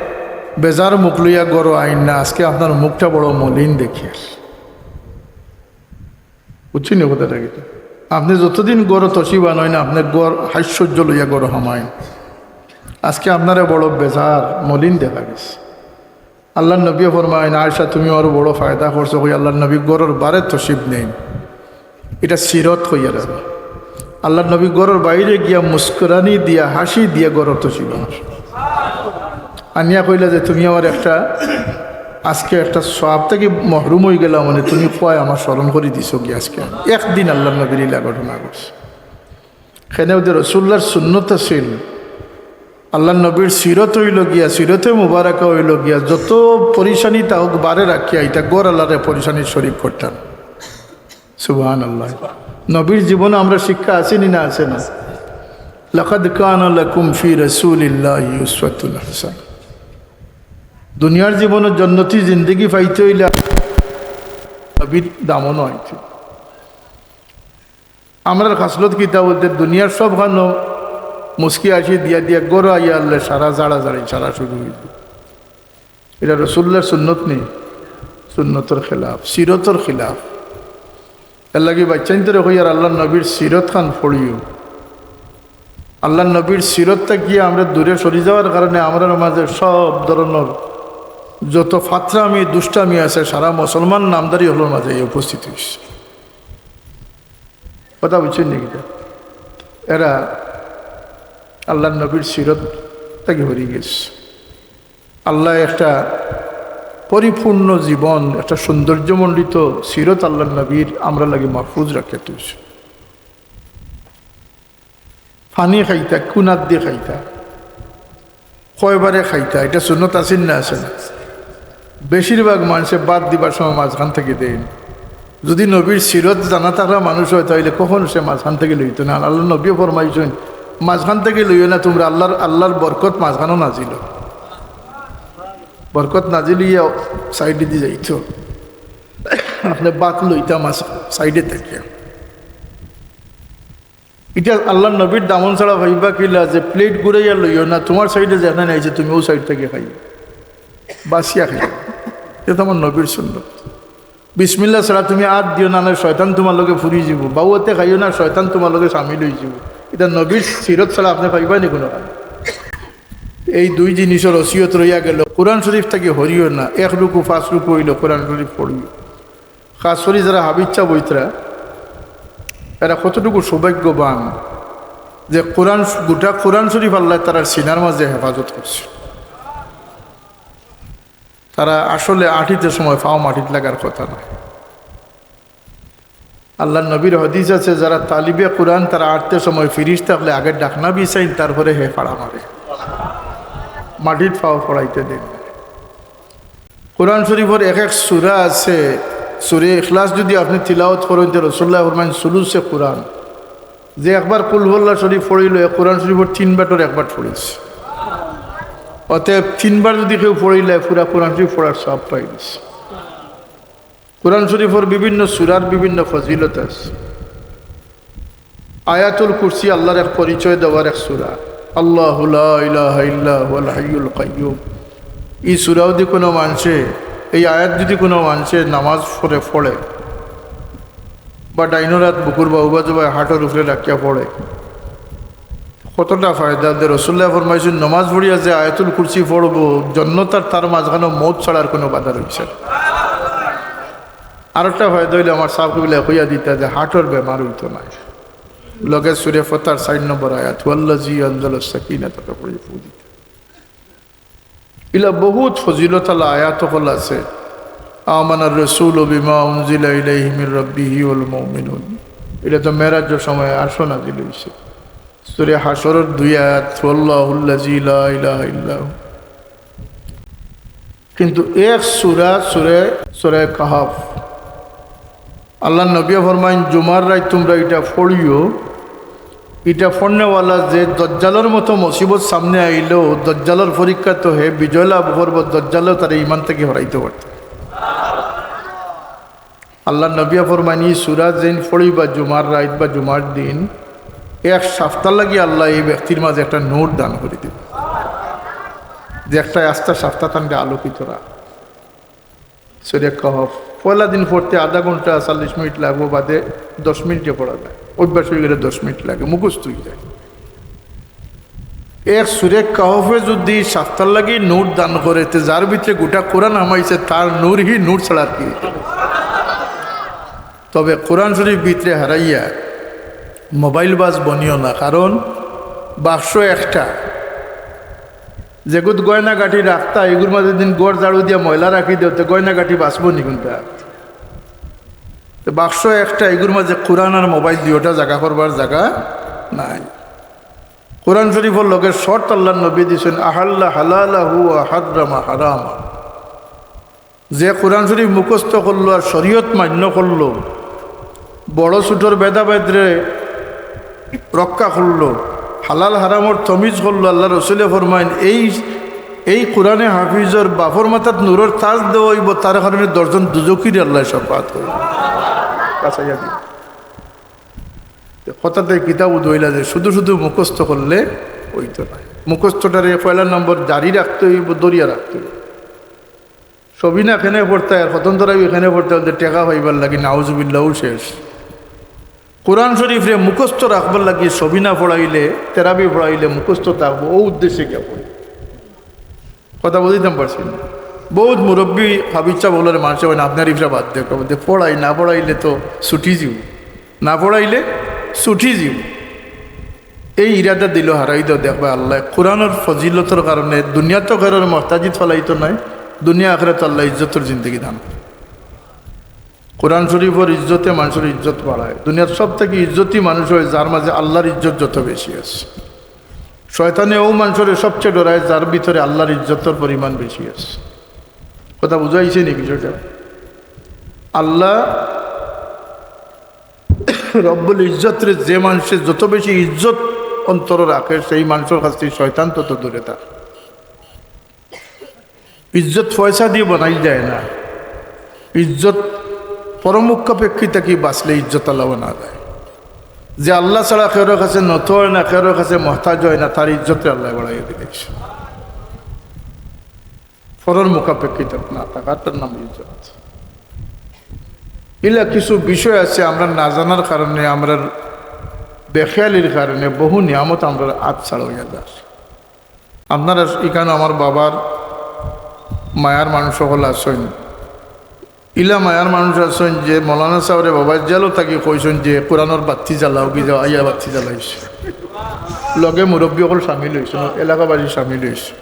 বেজার মুখ লইয়া ঘরো আইন না, আজকে আপনার মুখটা বড় মলিন দেখিয়ার।" বুঝছইন নি কথাটা কিতা? আপনে যতদিন ঘরো তশরিফ আনইন, আপনার ঘর হাস্যজ্জ্বল লইয়া ঘরো হামাইন, আজকে আপনারে বড় বেজার মলিন দেখা গেছে। আল্লাহর নবীয়ে ফরমাইন, "আয়েশা, তুমি আরো বড় ফায়দা করছো, কই আল্লাহর নবী ঘরর বারে তশরিফ নেইন, ইটা সিরত কইয়ার।" আল্লাহর নবী ঘরর বাইরে গিয়া মুস্কুরানি দিয়া, হাসি দিয়া ঘরো তশরিফ আনইন। আনিয়া কইলা যে, "তুমি আমার একটা, আজকে একটা সওয়াব থাকি মহরুম অইগেলাম, মানে তুমি কওয়ায় আমার স্মরণ করি দিছো গিয়া আজকে।" একদিন আল্লাহর নবীর ইলা ঘটনা ঘটছে। কেনে অউ যে রাসুলুল্লাহর সুন্নত আছিল, আল্লাহর নবীর সিরত অইলো গিয়া, সিরতে মুবারাকা অইলো গিয়া, যত পরিশানি থাউক বারে রাখিয়া ইতা ঘর আল্লাহরে পরিশানির শরিক করতা না। সুবহানাল্লাহ। নবীর জীবনে আমরা শিক্ষা আছে নি না আছে না? লাকাদ কানা লাকুম ফি রাসুলিল্লাহি উসওয়াতুন হাসানাহ। দুনিয়ার জীবনে জন্নতি জিন্দেগি পাইতে অইলে নবীর দামনো আইতে। আমরার খাসলত কিতা বলতে, দুনিয়ার সবখানো মুচকি হাসি দিয়া দিয়া ঘরো আইয়া আনলে সারা জাড়াজাড়ি সারা শুরু অইযিবো। ইটা রাসুলুল্লাহর সুন্নত নি, সুন্নতর খিলাফ, সিরতর খিলাফ। এরলাগি বাইচ্চাইন্তরে কইয়ার আল্লাহর নবীর সিরত খান পড়িও। আল্লাহর নবীর সিরত থাকি আমরা দূরে সরি যাওয়ার কারণে আমরার মাঝে সব ধরনর যত ফাত্রামি, দুষ্টামি আছে, সারা মুসলমান নামধারী অকলর মাঝে উপস্থিত অইছে। কথা বুঝছইন নি কিতা? এরা আল্লাহর নবীর সিরত থাকি হরি গেছে। আল্লায় একটা পরিপূর্ণ জীবন, একটা সৌন্দর্যমণ্ডিত সিরত আল্লাহর নবীর আমরার লাগি মাহফুজ রাখিয়া থইছে। পানি খাইতা, কুনাত দি খাইতা, কয়বারে খাইতা, ইটা সুন্নত আছে নি না আছে না? বেশিরভাগ মানষে ভাত দিবার সময় মাঝখান থাকি দেইন। যুদি নবীর সিরত জানা থাকরা মানুষ অয়, তাইলে কখনো সে মাঝখান থাকি লইতো না। আল্লাহর নবীয়ে ফরমাইছইন, "মাঝখান থাকি লইও না তুমরা, আল্লাহর, আল্লাহর বরকত মাঝখানো নাজিল অয়।" বরকত নাজিল অইয়া সাইডে দি যাইতো। আপনে ভাত লইতা মাঝ-, সাইডে থাকিয়া। ইটা আল্লাহর নবীর দামন ছাড়া পাইবা কিলা যে প্লেট ঘুরাইয়া লইও না, তুমার সাইডে যেখানে আইছে তুমি অউ সাইড থাকি খাইও, বাছিয়া খাইও। ইটা তো আমার নবীর সুন্নত। বিসমিল্লাহ ছাড়া তুমি আত দিও না, নাইলে শয়তান তুমার লগে ফুরি যিবো। বাউয়াতে খাইও না, শয়তান তুমার লগে শামিল অইযিবো। ইটা নবীর সিরত ছাড়া আপনে পাইবা নি কুনুখানো? এই দুই জিনিসর ওসিয়ত রইয়া গেলো। কোরআন শরিফ থাকি হরিও না, এক রুকু পাঁচ রুকু অইলো কোরআন শরিফ পড়িও। খাস করি যারা হাফিজ সাব অইতরা, এরা কতটুকু সৌভাগ্যবান যে কোরআন, গোটা কোরআন শরীফ আল্লাহ তারার সিনার মাঝে হেফাজত করছে। তারা আসলে আটিতে সময় পাও মাটিত লাগার কথা নয়। আল্লাহর নবীর হাদিস আছে, যারা তালিবে কোরআন তারা আটতে সময় ফিরিস্তা অকলে আগে ডাকনা বিছাইন, তারপরে হে ফাড়া মারে, মাটিত পাও পড়াইতে দেন। কোরআন শরীফর এক এক সূরা আছে, সূরা ইখলাস যদি আপনি তিলাওয়াত করেন তো রাসূলুল্লাহ ফরমাইন সুলুসে কোরআন। যে একবার কুল হুয়াল্লাহ শরীফ পড়িল, এ কোরআন শরীফর তিন বাটর এক বাট পড়িছে। অতএব তিনবার যদি কেউ পড়িলে পুরা কোরআন শরীফ পড়ার সওয়াব পাইছে। কোরআন শরীফর বিভিন্ন সূরার বিভিন্ন ফজিলত আছে। আয়াতুল কুরসি আল্লাহর এক পরিচয় দেওয়ার এক সূরা। আল্লাহু লা ইলাহা ইল্লা হুয়াল হাইয়ুল কাইয়্যুম। এই সূরা যদি কোনো মানষে, এই আয়াত যদি কোনো মানষে নামাজ পড়ে পড়ে, বা ডাইনর আত বুকুর বাউবাজুবায় হাটর উপরে রাখিয়া পড়ে, কতটা ফায়দা দে। রাসূলুল্লাহ ফরমাইছইন, নমাজ পড়িয়া যে আয়াতুল কুরসি পড়বো, জন্নত আর তার মাঝখানো মউত ছাড়া আর কোনো বাধা রইছে না। আরেকটা ফায়দা অইলো, আমার সাব কিবলায় কইয়া দিতা যে হাটর বেমার অইতো নায়। লগে সূরা ফাতহর চাইর নম্বর আয়াত, "হুয়াল্লাযী আনজালাস সাকিনাতা ফি কুলুবি।" ইলা বহুত ফজিলত আলা আয়াত অকল আছে। আমানার রাসূলু বিমা উনজিলা ইলাইহি মির রাব্বিহি ওয়াল মুমিনুন। ইটা তো মেরাজর সময় আরশো নাজিল অইছে। সূরা হাশরর দুই আয়াত, "হুয়াল্লাহুল্লাযী লা ইলাহা ইল্লা হু।" কিন্তু এক সূরা, সূরা, সূরা কাহাফ, আল্লাহর নবী ফরমাইন, "জুমার রাইত তুমরা ইটা পড়িও।" ইটা পড়নেওয়ালা যে দজ্জালর মতো মুসিবত সামনে আইলো, দজ্জালর পরীক্ষা তো হে বিজয় লাভ করবো, দজ্জালও তারে ইমান থাকি হরাইতো পারতো। আল্লাহর নবী ফরমাইন, "ই সূরা যেইন পড়িবা জুমার রাইত বা জুমার দিন, এক সাপ্তার লাগি আল্লায় ই ব্যক্তির মাঝে একটা নূর দান করি দিবা, যে একটা আস্তা সাপ্তা তানরে আলোকিত রাখে।" সূরা কাহাফ পয়লা দিন পড়তে আধা ঘন্টা, চল্লিশ মিনিট লাগবো, বাদে দশ মিনিটে পড়া যায়, অভ্যাস অইগেলে দশ মিনিট লাগে, মুখস্থ অইযায়। এক সূরা কাহাফে যদি সাপ্তার লাগি নূর দান করে, তে যার ভিতরে গোটা কোরআন হামাইছে, তার নূর হি নূর ছাড়া আর কি। তবে কোরআন শরীফ ভিতরে হারাইয়া মোবাইল বাস বনিও না, কারণ বাক্স একটা, যেগুত গয়নাগাটি রাখতা, এগুর মাঝে দিন ঘর ঝাড়ু দিয়া ময়লা রাখি দেও, তে গয়নাগাটি বাঁচবো নি কোনটা? তে বাক্স একটা, এগুর মাঝে কোরআন আর মোবাইল দুইটা জাগা করবার জাগা নাই। কোরআন শরীফর লগে শর্ত আল্লাহর নবী দিছইন, "আহাল্লা হালালাহু ওয়া হাররামা হারামা।" যে কোরআন শরীফ মুখস্থ করলো আর শরীয়ত মান্য করলো, বড় ছোটর ভেদাভেদরে রক্ষা করলো, হালাল হারামর তমিজ করলো, আল্লাহর রসুলে ফরমাইন, এই, এই কোরআনে হাফিজর বাপর মাথাত নূরর তাজ দেওয়া অইবো, তার কারণে দশজন দুজখিরে আল্লায় শাফাআত করবো। বাঁচাইয়া দিবো। তে কথাতে কিতা বুঝাইলা যে শুধু শুধু মুখস্থ করলে অইতো নায়। মুখস্থটারে পয়লা নম্বর জারি রাখতে অইবো, ধরিয়া রাখতে অইবো। সবিনা কেনে পড়তায় আর কতন তরাবি কেনে পড়তায়, বলতে টেকা পাইবার লাগি, নাউজুবিল্লাহ, ও শেষ। কোরআন শরীফরে মুখস্থ রাখবার লাগি সবিনা পড়াইলে, তেরাবি পড়াইলে মুখস্থ থাকবো, ও উদ্দেশ্যে গিয়া পড়ে। কথা বুঝাইতাম পারছি না। বহুত মুরব্বী হাফিজ সাব অকলরে মানষে কইন, "আপনার ইফরা বাদ দেখ", বলতে পড়াই, না পড়াইলে তো ছুটি যিবো, না পড়াইলে ছুটি যিবো। এই ইরাদা দিল হারাই দেও, দেখবা আল্লায় কোরআনর ফজিলতর কারণে দুনিয়াত তো কেউরে মহতাজিত ফালাইতো নায়, দুনিয়া আখিরাত আল্লায় ইজ্জতর জিন্দেগি দান করে। কোরআন শরীফর ইজ্জতে মানষর ইজ্জত বাড়ায়। দুনিয়ার সব থাকি ইজ্জতি মানুষ অয় যার মাঝে আল্লাহর ইজ্জত যত বেশি আছে। শয়তানে ও মানষরে সবচেয়ে ডরায় যার ভিতরে আল্লাহর ইজ্জতর পরিমাণ বেশি আছে। কথা বুঝাইছে নি বিষয়টা? আল্লাহ রব্বুল ইজ্জতরে যে মানষে যত বেশি ইজ্জত অন্তরো রাখে, সেই মানষর কাছ থাকি শয়তান তত দূরে থাকে। ইজ্জত পয়সা দিয়া বানাইল যায় না, ইজ্জত পরমুখাপেক্ষী থাকি বাঁচলে ইজ্জত আলা বানা যায়। যে আল্লাহ ছাড়া কেউর কাছে নত অয় না, কেউর কাছে মহতাজ অয় না, তার ইজ্জতরে আল্লায় বাড়াইয়া দিলাইছে। পরর মুখাপেক্ষিতা না থাকাটার নাম ইজ্জত। ইলা কিছু বিষয় আছে, আমরা না জানার কারণে, আমরার বেখেয়ালির কারণে বহু নিয়ামত আমরার আত ছাড়া অইয়া যায়। আপনারা ইখানো আমার বাবার মায়ার মানুষ অকল আছইন, ইলা মায়ার মানুষ আছইন যে মৌলানা সাবরে বাবা জেলো থাকি কইছইন যে কোরআনর বাত্তি জ্বালাও, কি যাও, আইয়া বাত্তি জ্বালাইছে। লগে মুরব্বী অকল সামিল অইছইন, এলাকাবাসী সামিল অইছইন।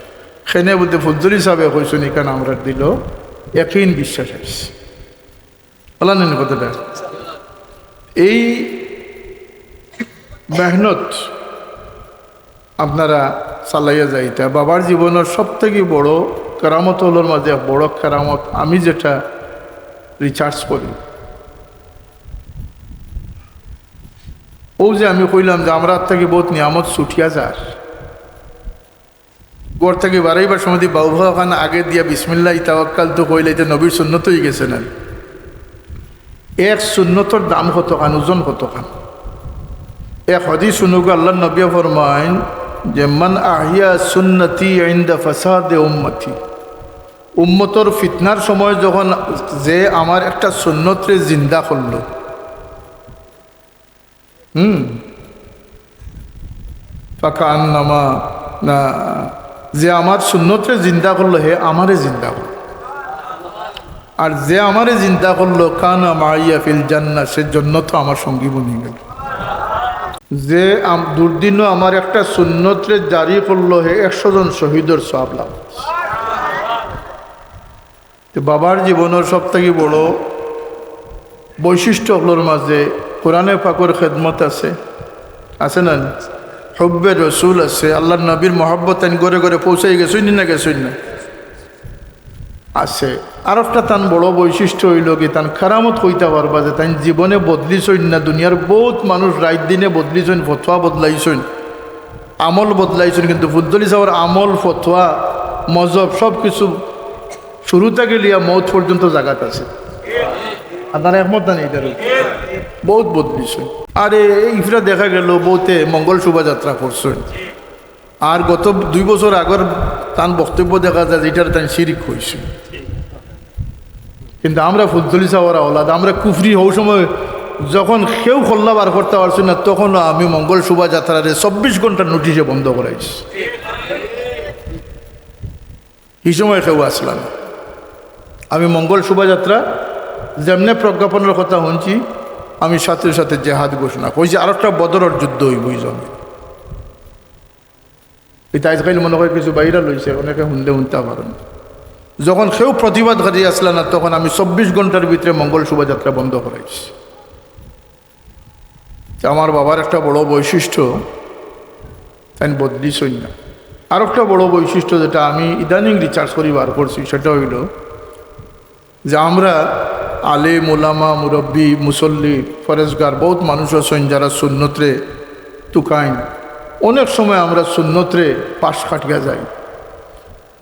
খেনে বুলতে ফুলতলি সাবে কইছইন, ইখান আমরার দিলো একিন বিশ্বাস আইছে। অলা নি কথাটা? এই মেহনত আপনারা চালাইয়া যাইতা। বাবার জীবনর সব থাকি বড় কেরামত অকলর মাঝে এক বড় কেরামত আমি যেটা research করি, অউ যে আমি কইলাম যে আমরার থাকি বউত নিয়ামত ছুটিয়া যার। ঘর থাকি বারাইবার সময় দি বাউফাখান আগে দিয়া বিসমিল্লাহি তাওয়াক্কালতু কইলে ইটা নবীর সুন্নত অইগেছে না? এক সুন্নতর দাম কতখান, ওজন কতখান? এক হাদিস হুনউক্কা, আল্লার নবীয়ে ফরমাইন যে, "মান আহইয়া সুন্নতি ইনদা ফাসাদে উম্মতি।" উম্মতর ফিতনার সময় যখন যে আমার একটা সুন্নতরে জিন্দা করলো, হুম, ফাকান্নামা, না, যে আমার সুন্নতরে জিন্দা করলো, হে আমারে জিন্দা করলো। আর যে আমারে জিন্দা করলো, কানা মাইয়া ফিল জান্নাহ, সে জন্নত আমার সঙ্গী বনি গেল। যে আম-, দুর্দিনও আমার একটা সুন্নতরে জারি করলো, হে একশো জন শহীদর সওয়াব লাভ। তো বাবার জীবনর সব থাকি বড় বৈশিষ্ট্য অকলর মাঝে কোরআনে পাকর খেদমত আছে, আছে না? হুব্বে রসুল আছে, আল্লার নবীর মহব্বত তাইন ঘরে ঘরে পৌঁছাই গেছইন নি না গেছইন না? আছে। আর একটা তান বড় বৈশিষ্ট্য অইলো কি, তান কেরামত কইতা পারবা যে তাইন জীবনে বদলিছইন না। দুনিয়ার বউত মানুষ রাইত দিনে বদলিছইন, ফতোয়া বদলাইছইন, আমল বদলাইছইন, কিন্তু ফুলতলি সাবর আমল, ফতোয়া, মজহব সব কিছু শুরু থাকি লইয়া মউত পর্যন্ত জাগাত আছে। আপনারা একমত না নি ইটার উপরে? বউত বদলিছইন। আরে, ইফরা দেখা গেল বউতে মঙ্গল শোভাযাত্রা করছইন। আর গত দুই বছর আগর তান বক্তব্য দেখা যায় যে ইটারে তাইন শিরিক কইছইন। কিন্তু আমরা ফুলতলি সাবর আওলাদ, আমরা কুফরি হউ সময় যখন কেউ কল্লা বার করতা পারছইন না, তখনও আমি মঙ্গল শোভাযাত্রারে চব্বিশ ঘন্টার নোটিশে বন্ধ করাইছি। হি সময় কেউ আছলা না। আমি মঙ্গল শোভাযাত্রা যেমনে প্রজ্ঞাপনর কথা হুনছি, আমি সাথে সাথে জেহাদ ঘোষণা করছি। আর একটা বদরর যুদ্ধ অইবো ই জমিনো। ইটা আইজকাইল মনে হয় কিছু ভাইরাল অইছে, অনেকে হুনলে হুনতা পারইন। যখন কেউ প্রতিবাদকারী আছলা না, তখন আমি চব্বিশ ঘন্টার ভিতরে মঙ্গল শোভাযাত্রা বন্ধ করাইছি। তে আমার বাবার একটা বড় বৈশিষ্ট্য, তাইন বদলিছইন না। আর একটা বড় বৈশিষ্ট্য যেটা আমি ইদানিং research করি বার করছি, সেটা অইলো যে আমরা আলেম, ওলামা, মুরব্বি, মুসল্লি, ফরেজগার, বউত মানুষ আছইন যারা সুন্নতরে তুকাইন। অনেক সময় আমরা সুন্নতরে পাশ কাটিয়া যাই।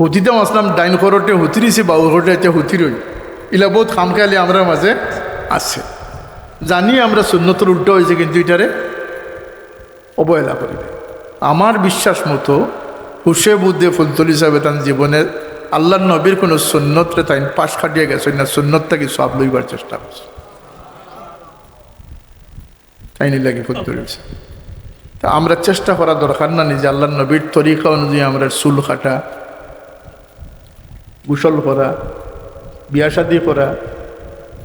হুতিতাম আছলাম ডাইন করটে, হুতিরিছি বাউ করটে, ইটা হুতিরই। ইলা বউত খামখেয়ালি আমরার মাঝে আছে। জানি আমরা সুন্নতর উল্টা অইছে, কিন্তু ইটারে অবহেলা করি না। আমার বিশ্বাস মতো হুশে বুদ্ধে ফুলতলি সাবে তান জীবনে আল্লার নবীর কোনো সুন্নতরে তাইন পাশ কাটিয়া গেছইন না, সুন্নত থাকি সওয়াব লইবার চেষ্টা করছইন। তাইন ইলাগি ফুলতলি সাব। তা আমরা চেষ্টা করা দরকার না নি যে আল্লার নবীর তরিকা অনুযায়ী আমরা চুল কাটা, গোসল করা, বিয়া শাদি করা,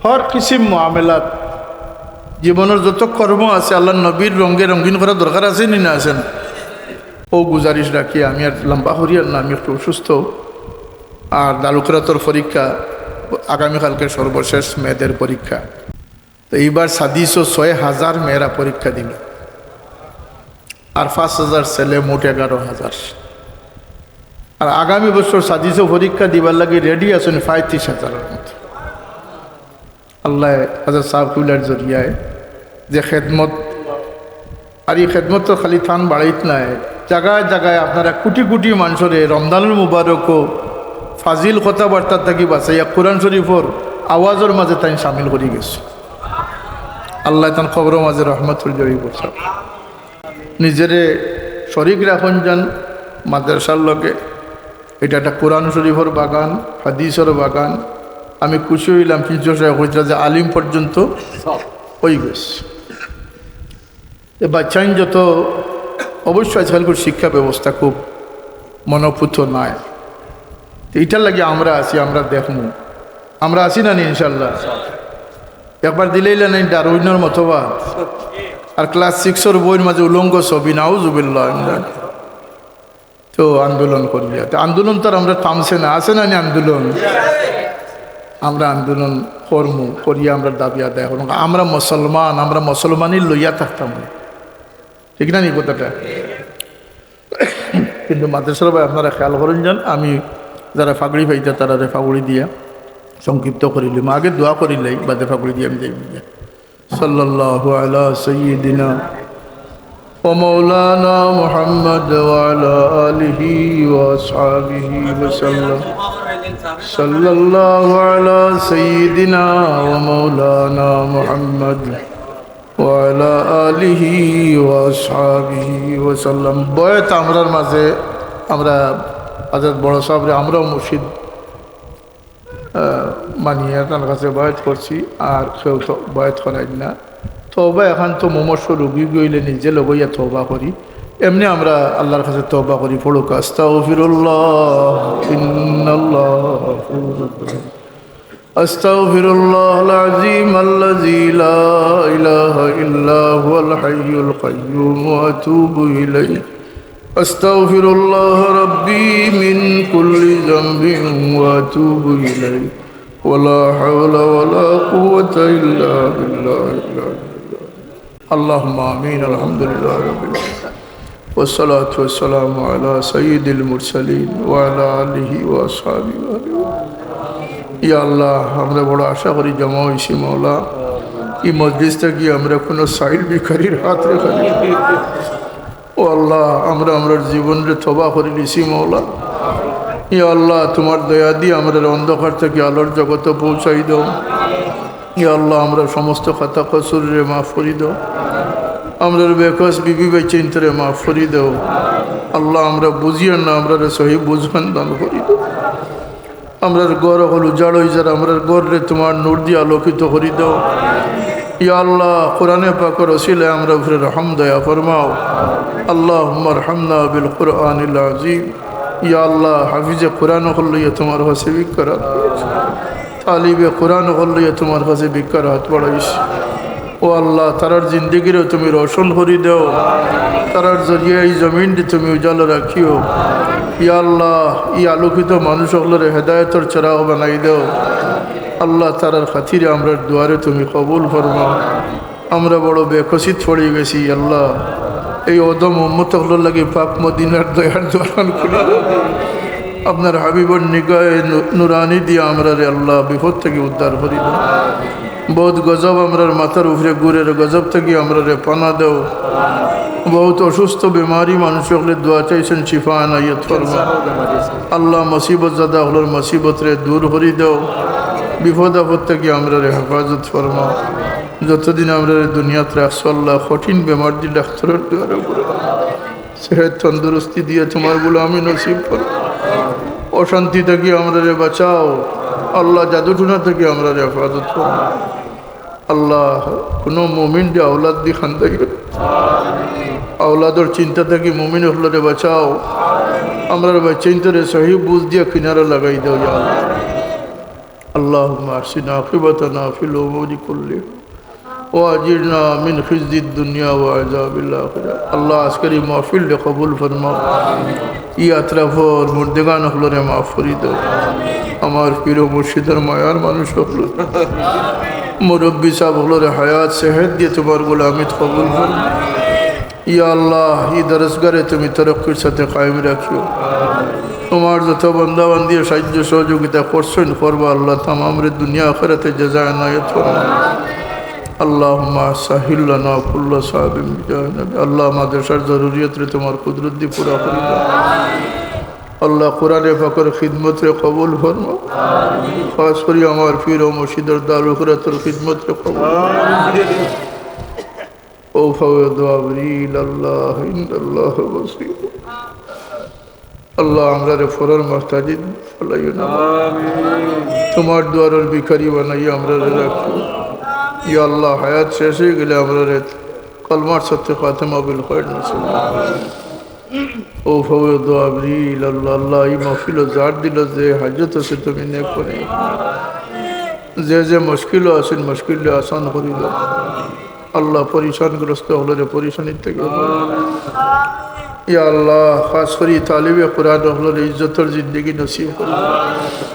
হর কিসিম মামলাত, জীবনর যত কর্ম আছে আল্লার নবীর রঙে রঙিন করা দরকার আছে নি না আছে না? অউ গুজারিশ রাখি আমি আর লম্বা করিয়ার না, আমি একটু অসুস্থ। আর দারুক রাতর পরীক্ষা, আগামীকালকে সর্বশেষ মেয়েদের পরীক্ষা। তো এইবার সাদিসও ছয় হাজার মেয়েরা পরীক্ষা দিল, আর পাঁচ হাজার ছেলে, মোট এগারো হাজার। আর আগামী বছর সাদিসও পরীক্ষা দিবার লাগি রেডি আছইন পঁয়ত্রিশ হাজারর মতো। আল্লায় হযরত সাব কিবলার জরিয়ায় যে খেদমত, আর ই খেদমত তো খালি তান বাড়িত নায়, জাগায় জাগায় আপনারা কুটি কুটি মানষরে রমজানুল মুবারকো ফাজিল কথাবার্তা থাকি বাঁচাইয়া কোরআন শরীফর আওয়াজর মাঝে তাইন শামিল করি গেছইন। আল্লায় তান কবরর মাঝে রহমতর জরি বসাউক। নিজরে শরিক রাখইন যান মাদ্রাসার লগে। ইটা একটা কোরআন শরীফর বাগান, হাদিসর বাগান। আমি খুশি অইলাম, প্রিন্সিপাল সাব কইতরা যে আলিম পর্যন্ত অই গেছে। এ বাচ্চাইন যত, অবশ্য আজকালকার শিক্ষা ব্যবস্থা খুব মনোপুত নায়। তো ইটার লাগি আমরা আছি, আমরা দেখমু। আমরা আছি না নি ইনশাল্লাহ? একবার দিলাইলা নি ডারউইনর মতবাদ, আর ক্লাস সিক্সর বইর মাঝে উলঙ্গ ছবি, নাউজুবিল্লাহ। তো আন্দোলন করিয়া, তো আন্দোলন তো আর আমরা থামছে না, আছে না নি আন্দোলন? আমরা আন্দোলন করমু, করিয়া আমরা দাবি আদায় করমু। আমরা মুসলমান, আমরা মুসলমানি লইয়া থাকতাম, ঠিক না নি কথাটা? কিন্তু মাদ্রাসার ভাই আপনারা খেয়াল করইন যান, আমি যারা ফাগড়ি পাইতা তারারে ফাগড়ি দিয়া সংক্ষিপ্ত করিলিমু, আগে দোয়া করিলাই, বাদে ফাগড়ি দিয়া আমি যাইমু। সাল্লাল্লাহু আলা সাইয়্যিদিনা ওয়া মাওলানা মুহাম্মদ ওয়া আলা আলিহি ওয়া আসহাবিহি ওয়া সাল্লাম। সাল্লাল্লাহু আলা সাইয়্যিদিনা ওয়া মাওলানা মুহাম্মদ ওয়া আলা আলিহি ওয়া আসহাবিহি ওয়া সাল্লাম। বয়াত আমরার মাঝে, আমরা হযরত বড় সাহেবরে আমরাও মুর্শিদ, আহ, মানিয়া তার কাছে বয়াত করছি, আর কেউ তো বয়াত করাই না। তওবা একান্ত মুমূর্ষু রোগী অইলে নিজে লগইয়া তওবা করি, এমনে আমরা আল্লাহর কাছে তওবা করি। পড়ুক, আস্তাগফিরুল্লাহ, ইন্নাল্লাহ, আস্তাগফিরুল্লাহ আল-আযীম আল্লাযী লা ইলাহা ইল্লা হুয়াল হাইয়ুল কাইয়্যুম ওয়া আতুবু ইলাইহি। আস্তাগফিরুল্লাহ রাব্বী মিন কুল্লি যামবিন ওয়া আতুবু ইলাইহি। ওয়া লা হাওলা ওয়া লা কুওয়াতা ইল্লা বিল্লাহিল আলিয়্যিল আযীম। আল্লাহুম্মা আমিন। আলহামদুলিল্লাহি রাব্বিল আলামিন। والصلاة والسلام على سيد المرسلين وعلى آله وأصحابه وأهله। ইয়া আল্লাহ, আমরা বড় আশা করি জমা অইছি মাওলা। ই মজলিস থাকি আমরা কোনো সাইল ভিখারির হাত রেখা দিছি না। ও আল্লাহ, আমরা আমরার জীবনরে তওবা করি নিছি মাওলা। ইয়া আল্লাহ, তুমার দয়া দিয়া আমরারে অন্ধকার থাকি আলোর জগতো পৌঁছাই দেও। ইয়া আল্লাহ, আমরার সমস্ত খাতা কসুররে মাফ করি দেও। আমরার বেকস বিবি বাইচ্চাইন্তরে মাফ করি দেও। আল্লাহ, আমরা বুঝিয়ার না, আমরারে সহি বুঝখান দান করি দেও। আমরার ঘর অকল উজাড় অই যার, আমরার ঘররে তুমার নূর দিয়া আলোকিত করি দেও। ইয়া আল্লাহ, কোরআনে পাকর উসিলায় আমরার উপরে রহম দয়া ফরমাও। আল্লাহুম্মা আরহামনা বিল কুরআনিল আযীম। ইয়া আল্লাহ, হাফিজে কোরআন অকল লইয়া তুমার কাছে ভিক্ষার হাত বাড়াইছি। তালিবে কোরআন অকল লইয়া তুমার কাছে ভিক্ষার হাত বাড়াইছি। ও আল্লাহ, তারার জিন্দেগিরে তুমি রোশন করি দেও, তারার জরিয়া ই জমিনরে তুমি উজালা রাখিও। ইয়া আল্লাহ, ই আলোকিত মানুষ অকলরে হেদায়েতর চেরাগ বানাই দেও। আল্লাহ, তারার খাতিরে আমরার দোয়ারে তুমি কবুল ফরমাও। আমরা বড় বেকসিত পড়ি গেছি আল্লাহ। এই অধম উম্মত অকলর লাগি পাক মদিনার দয়ার দোয়ারখান খুলি দেও। আপনার হাবিবর নিগাহে নু-, নুরানি দিয়া আমরারে আল্লাহ বিপদ থাকি উদ্ধার করি দেও। বউত গজব আমরার মাথার উপরে ঘুরের, গজব থাকি আমরারে পানা দেও। বউত অসুস্থ বেমারি মানুষ অকলে দোয়া চাইছইন, শিফা এনায়েত ফরমাও। আল্লাহ, মুসিবত জাদা অকলর মুসিবতরে দূর করি দেও। বিপদ আপদ থাকি আমরারে হেফাজত ফরমাও। যতদিন আমরারে দুনিয়াত রাখছো আল্লাহ, কঠিন বেমার দি ডাক্তরর দুয়ারে ঘুরাও। সেহত তন্দুরুস্তি দিয়া তুমার গোলামি নসিব করো। অশান্তি থাকি আমরারে বাঁচাও। আল্লাহ, জাদু টুনা থাকি আমরারে হেফাজত করো। আল্লাহ, কুনু মুমিনরে আওলাদ দি কান্দাইও না। আওলাদর চিন্তা থাকি মুমিন অকলরে বাঁচাও। আমরার বাইচ্চাইন্তরে সহি বুঝ দিয়া কিনারা লাগাই দেও, ইয়া আল্লাহ। اللهم أحسن عاقبتنا في الأمور كلها وأجرنا من خزي الدنيا وعذاب الآخرة। আল্লাহ, আজকের এই মাহফিলরে কবুল ফরমাও। ই আতরাফর মুর্দেগান অকলরে মাফ করি দেও। আমার পীর ও মুর্শিদর মায়ার মানুষ অকল, মুরব্বি সাব অকলরে হায়াত সেহত দিয়া তুমার গোলামিত কবুল ফরমাও। ইয়া আল্লাহ, ই দরসগারে তুমি তরক্কির সাথে কায়েম রাখিও। তুমার যত বান্দা বান্দিয়ে সাহায্য সহযোগিতা করছইন, করবা আল্লাহ, তামামরে দুনিয়া আখিরাতে জাযা এনায়েত ফরমাও। اللهم سهل لنا كل صعب بجاه النبي। আল্লাহ, মাদ্রাসার জরুরিয়তরে তুমার কুদরত দি পুরা করি দেও। আল্লাহ, কোরআনে পাকর খিদমতরে কবুল ফরমাও। খাস করি আমার পীর ও মুর্শিদর দারুল কিরাতর খিদমতরে কবুল ফরমাও। أفوض أمري إلى الله إن الله بصير। আল্লাহ, আমরারে ফরর মুহতাজিন বানাইও না। তুমার দুয়ারর ভিখারি বানাইয়া আমরারে রাখিও। ইয়া আল্লাহ, হায়াত শেষ অই গেলে আমরারে কলমার সাথে খাতেমা বিল খায়র নসিব করো। أفوض أمري إلى الله। আল্লাহ, ই মাহফিলো যার দিলো যে হাজত আছে তুমি নেক করি। যে যে মুশকিলো আছইন, মুশকিল আসান করি দেও। আল্লাহ, পরেশানগ্রস্ত অকলরে পরেশানি থাকি বাঁচাও। ইয়া আল্লাহ, খাস করি তালিবে কোরআন অকলরে ইজ্জতর জিন্দেগি নসিব করি দেও।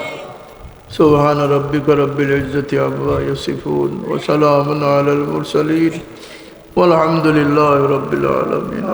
سبحان ربك رب العزة عما يصفون وسلام على المرسلين والحمد لله رب العالمين.